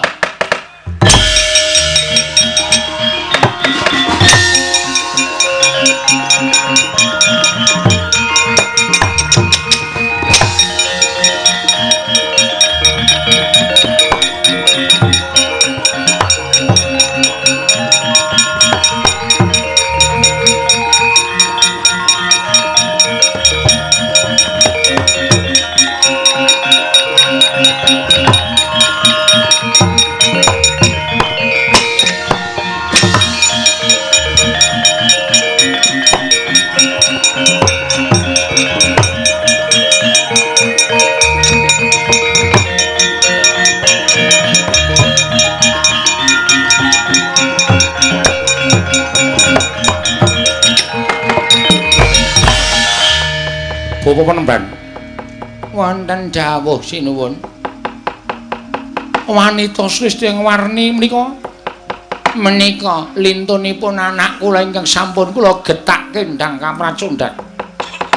Wonten dawuh sinuwun. Wanita sresti ing warni menika menika lintunipun anak kula ingkang sampun kula getakke ndang kapracundhan.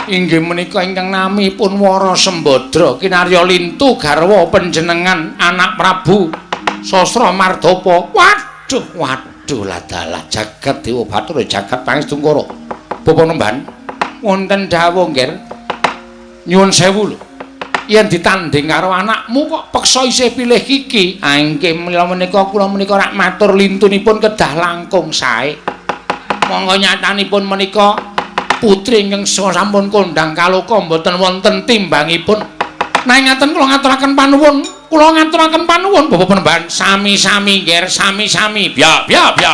Inggih menika ingkang namipun Wara Sembadra kinarya lintu garwa panjenengan anak Prabu Sastra Mardapa. Waduh, waduh ladalah jagat Dewa Bathara jagat Pangestungkara. Bapak Nemban wonten dawuh nggih. Nyuwun sewu lho. Yen ditanding karo anakmu kok peksa isih pilih Kiki. Ah inggih mila menika kula menika rak matur lintunipun kedah langkung sae. Monggo nyatanipun menika putri ingkang sampun kondhang kaloka mboten wonten timbangipun. Nanging ngaten kula ngaturaken panuwun, kula ngaturaken panuwun Bapak Penemban sami-sami nggih, sami-sami. Bya bya bya.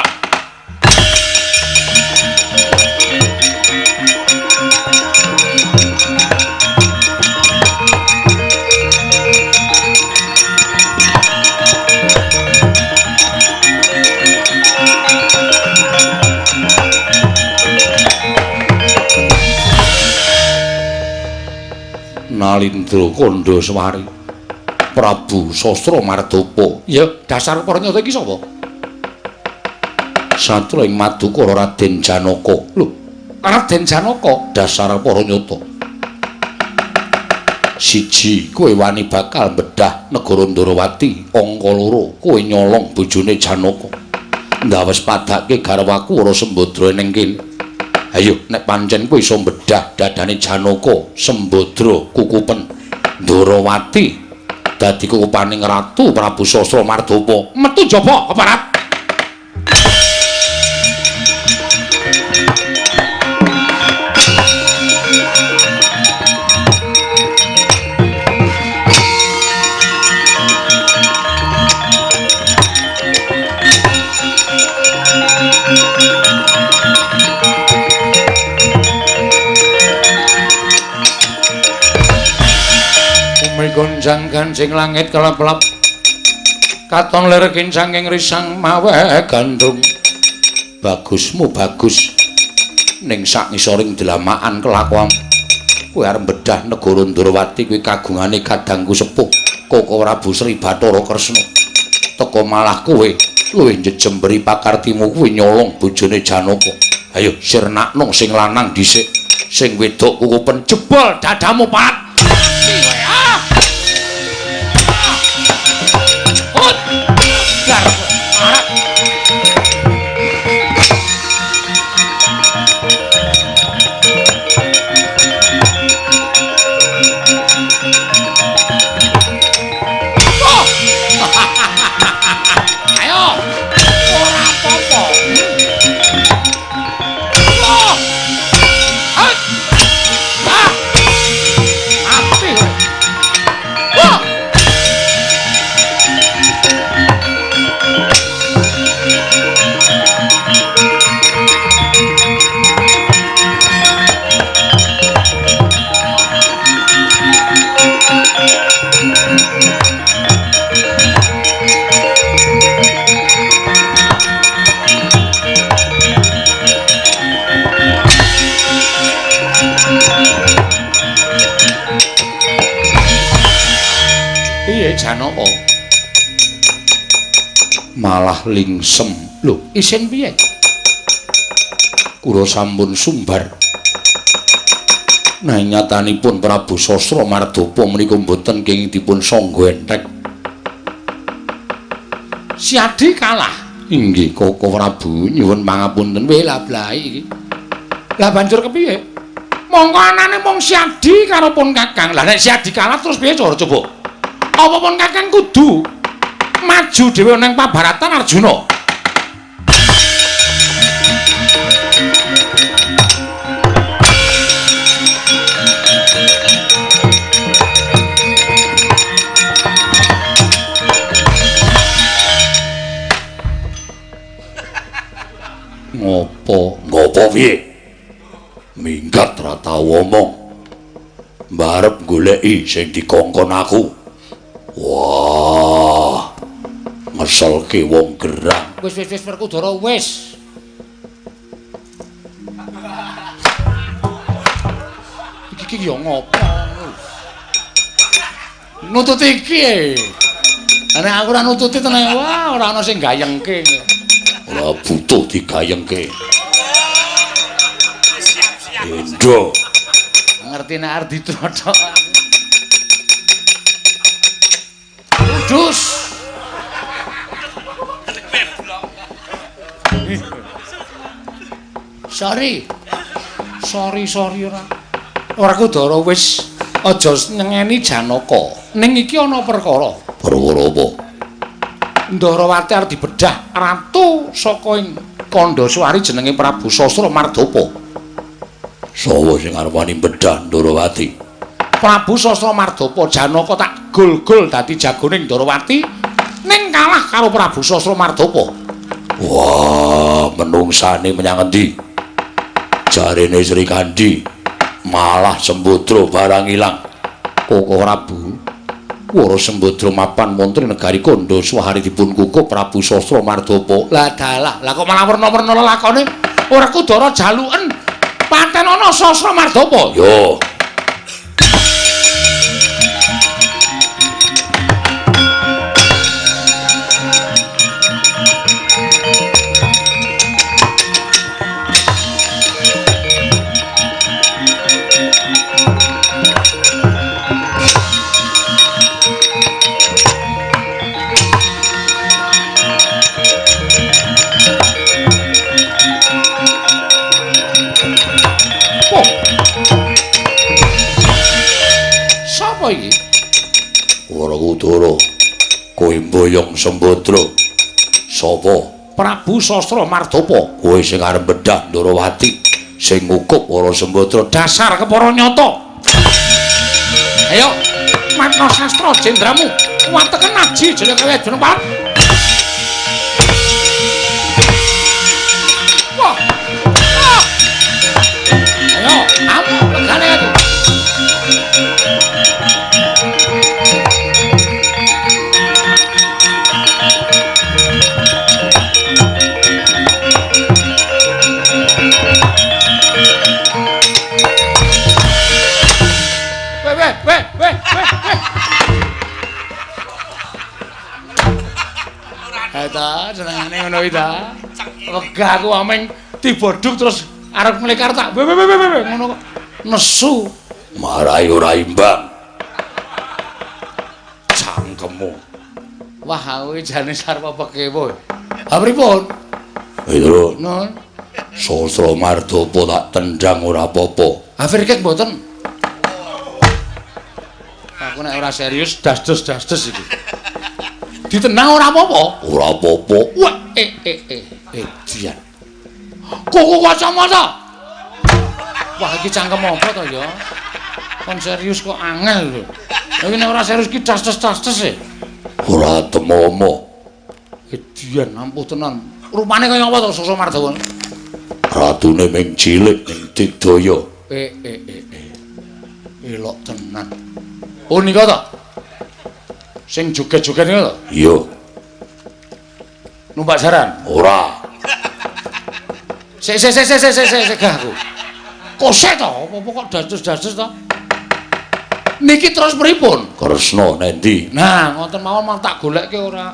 Nalindra kandha sewari Prabu Sastra Mardapa. Ya, dasar para nyata iki sapa? Satra ing Madukara Raden Janaka. Lho, Raden Janaka dasar para nyata. Siji, kowe wani bakal bedah negara Ndorowati. Angka loro, kowe nyolong bojone Janaka. Ndawes padake garwaku Wara Sembadra ning kene. Ayo, nek pancen kowe iso bedah dadane Janaka, Sembadra kukupen Ndorowati dadi kukupaning Ratu Prabu Sastra Mardapa. Metu jaba keparat. Gonjang ganjing langit kelap-kelap katon lir kincanging risang mawe gandrung. Bagusmu bagus ning sak ngisoring dlamakan kelakuan kowe arep bedah negara Ndorowati kuwi kagungane kadangku sepuh Koko Prabu Sri Bathara Kresna. Teka malah kowe luwih njejemberi pakartimu kuwi nyolong bojone Janaka. Ayo sirnakno sing lanang dhisik, sing wedok kukupen jebol dadamu pat. Janaka malah lingsem. Lho, isin piye? Kula sampun sumbar. Nanging nyatanipun Prabu Sastra Mardapa menika mboten kenging dipun sangga entek. Siadi kalah. Inggih, Koko Prabu, nyuwun pangapunten. Weh lablahi iki. Lah banjur kepiye? Mongko anane mung Siadi karo pun Kakang. Lah nek Siadi kalah terus piye cara coba? Apa pun Kakang kudu maju dhewe nang pabaratan Arjuna. Ngopo? Ngopo piye? Minggat ra tau omong. Mbarep goleki sing dikongkon aku. Wah, ngeselke wong gerang. Wis wis wis Werkudara wis. Iki ki yo ngopo? Nututi iki. Nek aku ora nututi tenan, wah ora ana sing gayengke. Ora butuh digayengke. Endo. Ngerti nek arep ditrothok. Dus. Sorry. Sorry ora. Ora Kudara wis aja nyengeni Janaka. Ning iki ana perkara. Perkara apa? Ndarawati arep dibedah ratu saka ing Kandhaswari jenenge Prabu Sastra Mardapa. Sapa sing arep wani bedah Ndarawati? Prabu Sastra Mardapa. Janaka tak gol-gol dadi jagone Ndarawati ning kalah karo Prabu Sastra Mardapa. Wah, menungsane menyang endi? Jarene Sri Kandi malah Sembadra barang ilang. Koko Prabu, Wara Sembadra mapan wonten negari Kandhaswari dipun kukup Prabu Sastra Mardapa. Lah dalah, lah kok malah werna-werna lelakone? Ora Kudara jaluken paten ana Sastra Mardapa. Yo. Sapa iki? Ora Kudara, kowe mboyong Sembadra. Sapa? Prabu Sastra Mardapa. Kowe sing arep bedah Ndarawati, sing ngukup Wara Sembadra. Dasar kepara nyata. Ayo, matna sastra jendramu. Wateken aji jenenge kaya jeneng Pak. Wah. Ah. Ayo, amuk legane aku. Weh. Eta senengane ngono kuwi ta. Wegah aku ameng dibodhuk terus arep mlekar tak weh ngono kok nesu. Marai ora imbang. Cangkemmu. Wah, aku iki jane sarwa pekewo. Ha pripun? Lho, Nun. Sastra Mardapa tak tendang ora apa-apa. Ha firkek mboten. Aku nek ora serius das-des iki. Ditendang ora apa-apa. Ora apa-apa. Wah, dian. Kuku kacamata. Wah, iki cangkem apa to ya? Kon serius kok angel lho. Lah nek ora serius iki das-des e. Ora temomo. Edian ampuh tenan. Rupane kaya apa to Sastra Mardapa? Ratune ming cilik ning digdaya. Elok tenan. Oh nika to? Sing joget-joget nika to? Iya. Numpak jaran? Ora. Sik gah aku. Kose to, apa-apa kok dados-dados to? Niki terus pripun? Kresna nendi? Nah, ngoten mawon mang tak golekke ora.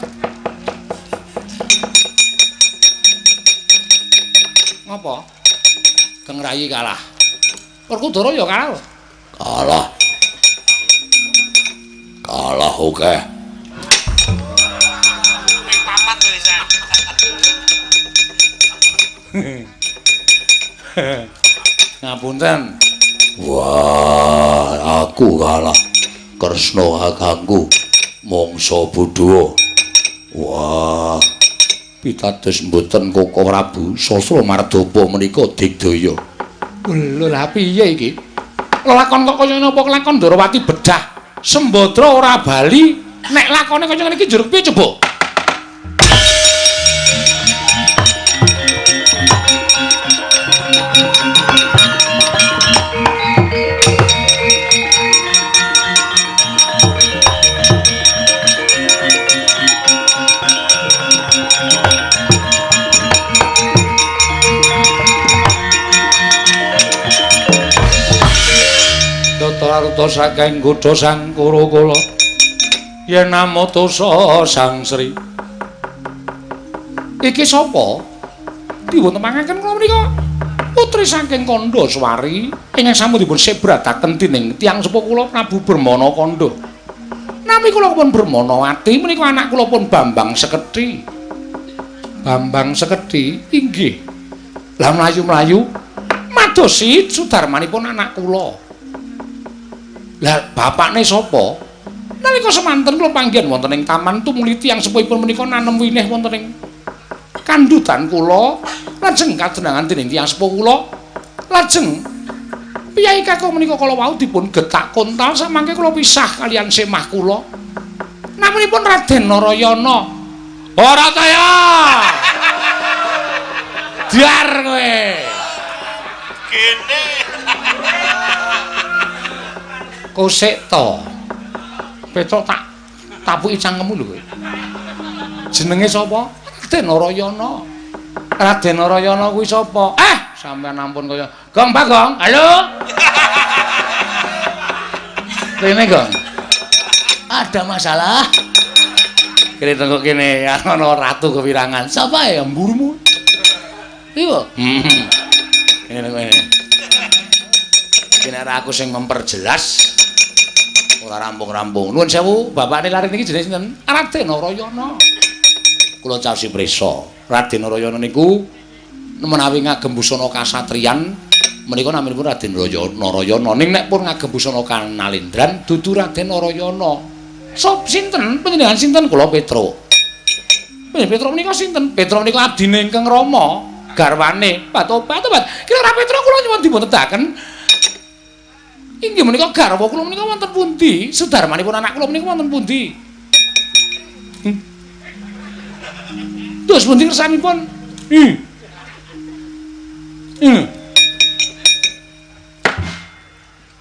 Ngopo? Keng Rayi kalah. Werkudara ya kalah. Kalah. Kalah akeh. Ping papat lho wis. Ngapunten. Wah, aku kalah. Kresna kakangku mangsa bodho. Wah, pitados mboten Koko Prabu Sastra Mardapa menika digdaya. Lho lah piye iki? Lelakon kok kaya napa kelakon Ndarawati bedah Sembadra ora bali, nek lakone kaya ngene iki juruk piye coba? Tata saking godha sang Kuru kula. Yen amotosa Sang Sri. Iki sapa? Dipun tepangaken kula menika putri saking Kandhaswari ingkang sampun dipun sebradaken dening tiyang sepuh kula Prabu Brahmana Kandha. Nami kula pun Brahmanawati menika anak kula pun Bambang Sekedhi. Bambang Sekedhi inggih. Lah mlayu-mlayu madosi sudarmanipun anak kula. Lah bapakne sapa? Nalika semanten kula panggihan wonten ing taman tumuli tiyang sepuhipun menika nanem winih wonten ing kandhutan kula, lajeng kadenangan dening tiyang sepuh kula, lajeng piyayi kakung menika kala wau dipun getak kontal samangke kula pisah kaliyan semah kula. Naminipun Raden Narayana. Ora kaya. Diar kowe. Kene. Kosek to. Petruk tak tapuki cangkemmu lho kowe. Jenenge sapa? Raden Narayana. Raden Narayana kuwi sapa? Eh, sampean ampun kaya Gong Bagong. Halo. Rene, Gong. Ada masalah? Kene tengok kene ana ratu kewirangan. Sapa ya mburumu? Iya. Kene tengok kene. Kene aku sing memperjelas. Ora rampung-rampung. Nuwun sewu, bapakne lare niki jenenge sinten? Raden Narayana. Kula caosi prisa. Raden Narayana niku menawi ngagem busana kasatriyan menika naminipun Raden Narayana. Ning nek pun ngagem busana kanalendran dudu Raden Narayana. Sop sinten? Panjenengan sinten? Kula Petruk. Panjenengan Petruk menika sinten? Petruk menika abdine ingkang Rama, garwane. Batobat, tobat. Kira Petruk kula nyuwun dipun tedaken. Inggih menika garwa kula menika wonten pundi? Sudarmanipun anak kula menika wonten pundi? Terus pundi kersanipun?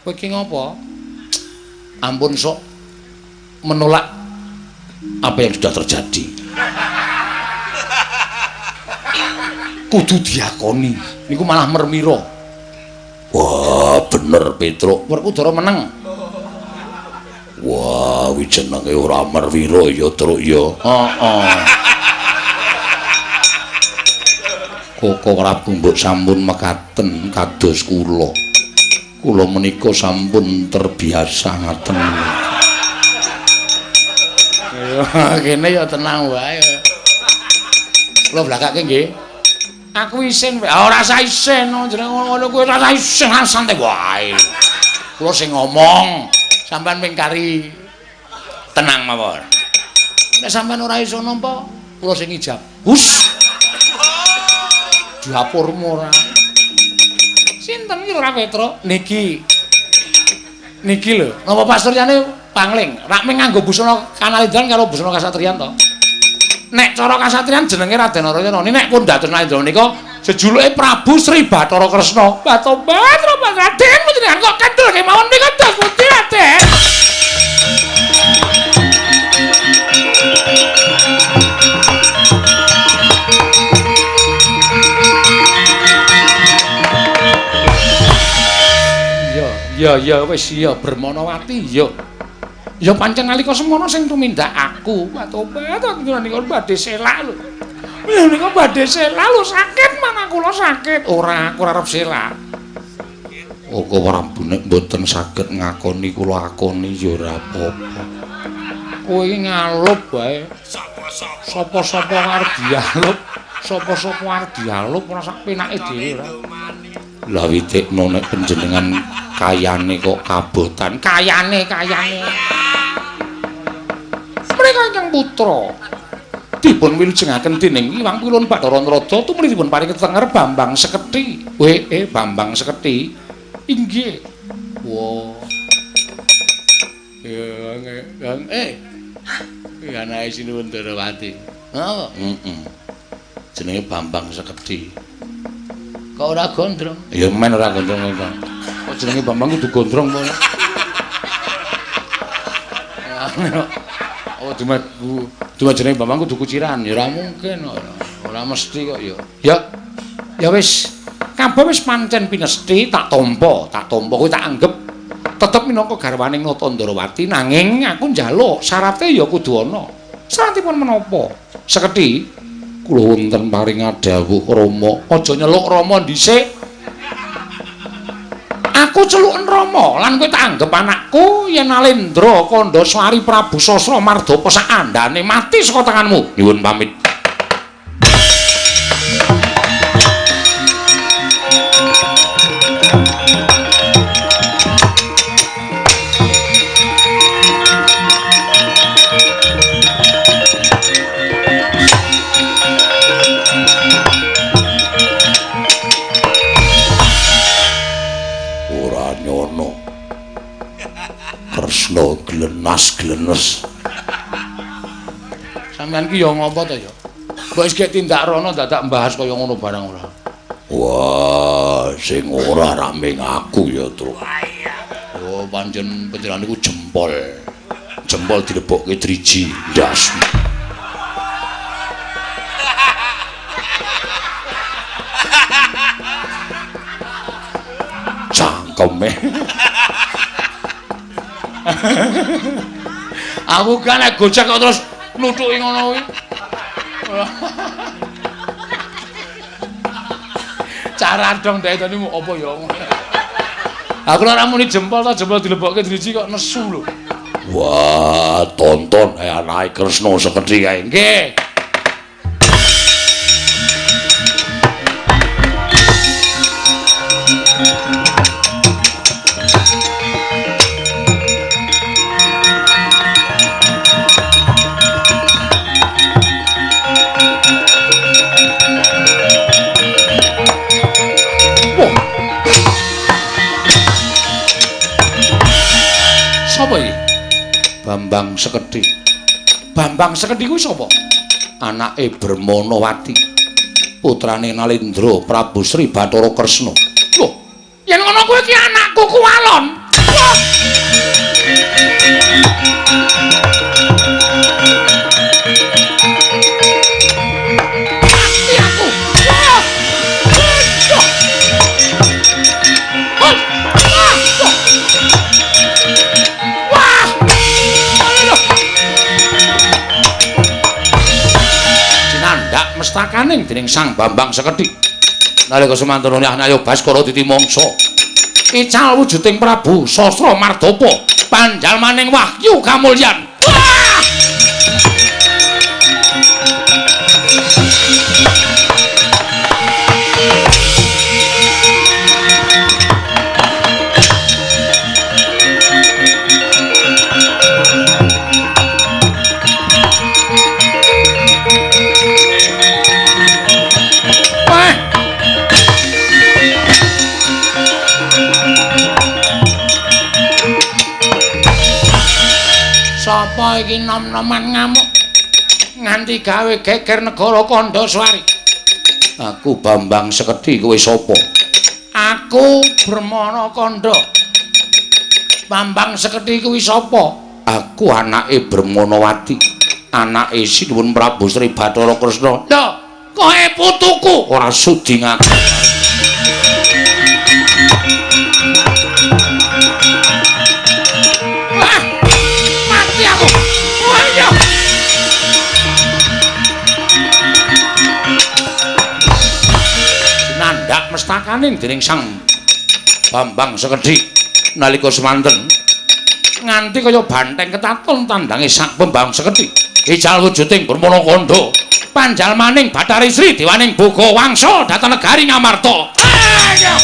Kowe iki ngopo? Ampun sok menolak apa yang sudah terjadi. Kudu diakoni. Niku malah mermira. Wah, bener Petruk. Werkudara meneng. Wah, kuwi jenenge ora merwira ya, Truk ya. Heeh. Koko Prabu mbok sampun mekaten kados kula. Kula menika sampun terbiasa ngaten. Kene ya tenang wae. Kula blakake nggih. Aku isin wae. Ora usah isin, jenenge ngono kuwi ora usah isin, santai wae. Kula sing ngomong, sampean ping kari tenang mawon. Nek sampean ora iso nampa, kula sing ngijab. Hus. Dapurmu ora. Sinten iki ora Petruk? Niki. Niki lho. Napa pasuryane pangling? Rak mung nganggo busana kanalendran karo busana kasatriyan to. Nek cara kasatriyan jenenge Raden Narayana. Nek pun dados Narendra menika jejuluke Prabu Sri Bathara Kresna. Batobat, Raden panjenengan kok kendel kemawon menika dos pundi Raden? Ya ya wis ya Brahmanawati ya. Ya pancen nalika semono sing tumindak aku. Batobat nika badhe selak lho. Lha nika badhe selak lho sakit manah kula sakit. Ora aku ora arep selak. Koko Prabu nek mboten saged ngakoni kula akoni ya ora apa-apa. Kowe iki ngalup wae. Sapa-sapa arep dialup, sapa-sapa arep dialup ora sak penake dhewe ora. Lah witekno nek panjenengan kayane kok kabotan. Kayane, kayane. Mereka ingkang putra dipun wilujengaken dening Iwang Pilun Bathara Narada tumuli dipun paringi tetenger Bambang Sekedhi. Bambang Sekedhi. Inggih. Wah. Ya, Iki anake Sinuwun Darawati. Napa? Heeh. Jenenge Bambang Sekedhi. Kok ora gondrong? Ya men ora gondrong kok. Kok jenenge Bambang kudu gondrong apa? Oh, cuma jenenge Bambang kudu kuciran, ya ora mungkin ora. Ora mesti kok ya. Ya. Ya wis, kabeh wis pancen pinesti tak tampa kuwi tak anggep Tetep minangka garwaning Nata Ndrawati nanging aku njaluk syarate ya kudu ana. Syaratipun menapa? Sekedhi kula wonten paring dawuh Rama. Aja nyeluk Rama dhisik. Aku celuken Rama lan kowe tak anggep anakku yen Nalendra Kandhaswari Prabu Sasra Mardapa sak andane mati saka tanganmu. Nyuwun pamit. Kresna glenas-glenes. Sampeyan ki ya ngopo to ya? Mbok wis gek tindak rono dadak mbahas kaya ngono barang ora. Wah, sing ora rame ngaku ya, Truk. Oh, pancen panjenengan niku jempol. Jempol dilebokke driji ndas. Cangkeme. Aku kan nek gojek kok terus nuthuki ngono kuwi. Cara dong dhek tadi apa ya. Aku ora muni jempol ta jempol dilebokke driji kok nesu lho. Wah, tonton ae anake Kresna sekedhi kae. Nggih. Sapa iki? Bambang Sekedhi. Bambang Sekedhi kuwi sapa? Anake Bermanawati. Putrane Nalendra Prabu Sri Bathara Kresna. Lho, yen ngono kuwi iki anakku Kuwalon. Wah. Mati aku. Wah. Wah. Wah. Cinandak mestakaning dening Sang Bambang Sekedhi. Nalika semanten Ayo Baskara titi mangsa. Ical wujuding Prabu Sasra Mardapa panjalmaning wahyu kamulyan. Wah! Wah! Sapa iki nom-noman ngamuk nganti gawe geger negara Kandhaswari? Aku Bambang Sekedhi, kowe sapa? Aku Brahmana Kandha. Bambang Sekedhi kuwi sapa? Aku anake Bermanawati, anake Sinuwun Prabu Sri Bathara Kresna. Lho, kowe putuku. Ora sudi ngaku. Wah, mati aku. Wah, iya. Cinandak mestakaning dening Sang Bambang Sekedhi nalika semanten nganti kaya banteng ketatun tandange Sang Bambang Sekedhi. Ical wujuding Brahmana Kandha panjalmaning Bathari Sri dewaning Boga Wangsa dhateng negari Ngamarta. Ayo.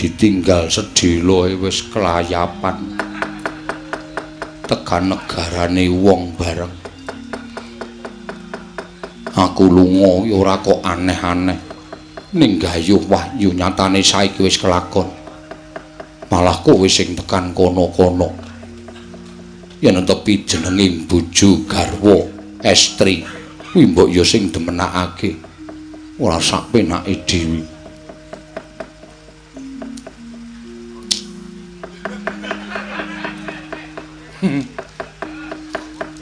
Ditinggal sedhela wis kelayapan tekan negarane wong bareng. Aku lunga ya ora kok aneh-aneh, ning gayuh wahyu nyatane saiki wis kelakon. Malah kowe sing tekan kono-kono. Yen netepi jenenge bojo garwa estri, kuwi mbok ya sing demenakake. Ora sak penake dhewe.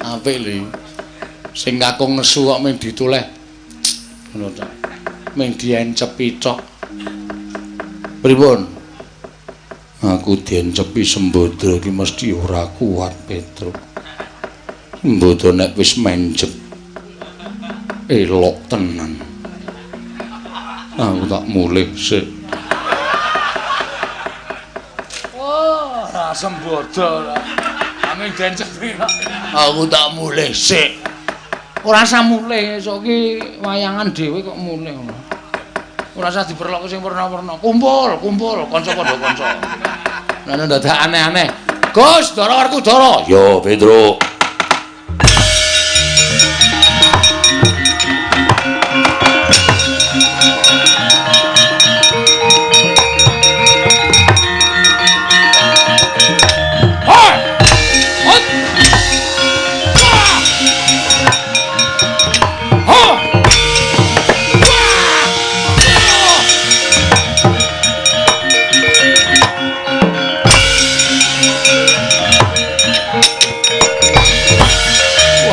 Apik lho. Sing kakung nesu kok mung ditoleh. Ngono tok. Mung diencepi tok. Pripun? Aku diencepi Sembadra iki mesti ora kuat, Petruk. Sembadra nek wis menjep elok tenan. Aku tak mulih sik. Oh, ora Sembadra ora. Aming diencepi kok. Aku tak mulih sik. Ora usah mulih, esuk iki wayangan dhewe kok mulih ngono. Ora usah diperloke sing werna-werna. Kumpul, kumpul kanca padha kanca. Lah dadak aneh-aneh. Gus, Ndara Werkudara. Yo, Petruk.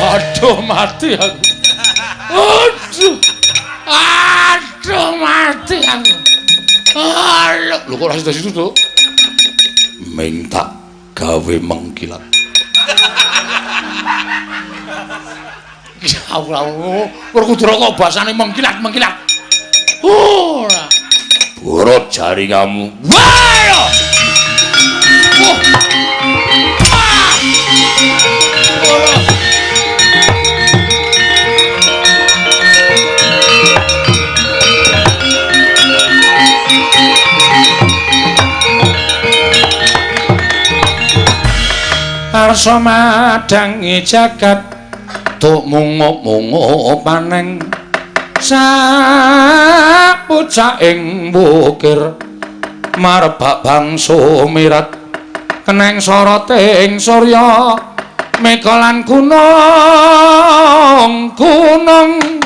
Aduh mati aku. Aduh. Aduh mati aku. Aduh, lho kok ora sida-sidu, Duk? Ming tak gawe mengkilat. Ora Werkudara kok basane mengkilat-mengkilat. Ora. Borot jaringanmu. Wah! Oh. Ah! Ora. Arsa madhangi jagat tuk mungup-mungup paneng sapucaking wukir marbak bangsa mirat keneng soroting surya mega lan gunung gunung.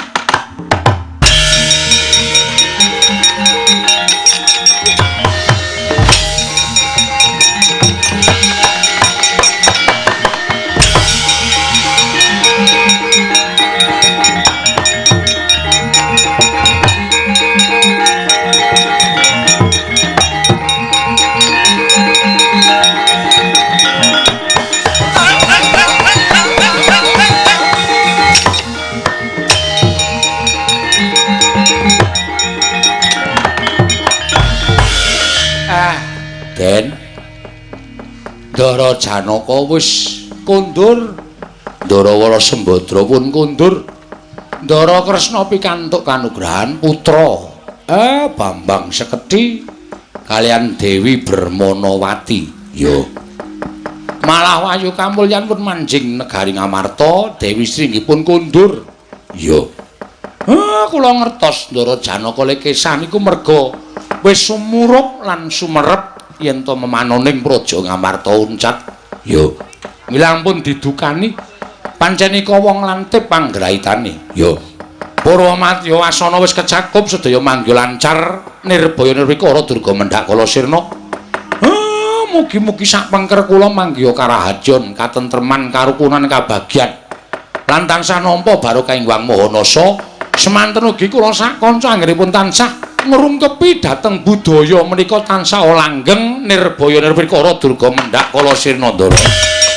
Den Ndara Janaka wis kondur, Ndarawara Sembadra pun kondur, Ndara Kresna pikantuk kanugrahan putra Bambang Sekedhi kalian Dewi Bermanawati. Yo. Malah Wahyu Kamulyan pun manjing negari Ngamarta, Dewi Sri inggih pun kondur. Yo. Kula ngertos Ndara Janaka lekesah niku merga wis sumurup lan sumerep yen to memanoning praja Ngamarta uncat. Yo. Ngilang pun didukani pancen ika wong lantip panggraitane. Yo. Purwamadya wasana wis kecakup sedaya manggya lancar nirbaya nirwikara durga mendhak kala sirna. Mugi-mugi sak pengker kula manggya karahajon katentreman karukunan kabagyan lan tansah nampa barokah ing Hyang Maha Nasa. Semanten ugi kula sak kanca anggenipun tansah ngrungkepi dhateng budaya menika tansah langgeng nirbaya nirwikara durga mendhak kala sirna ndara.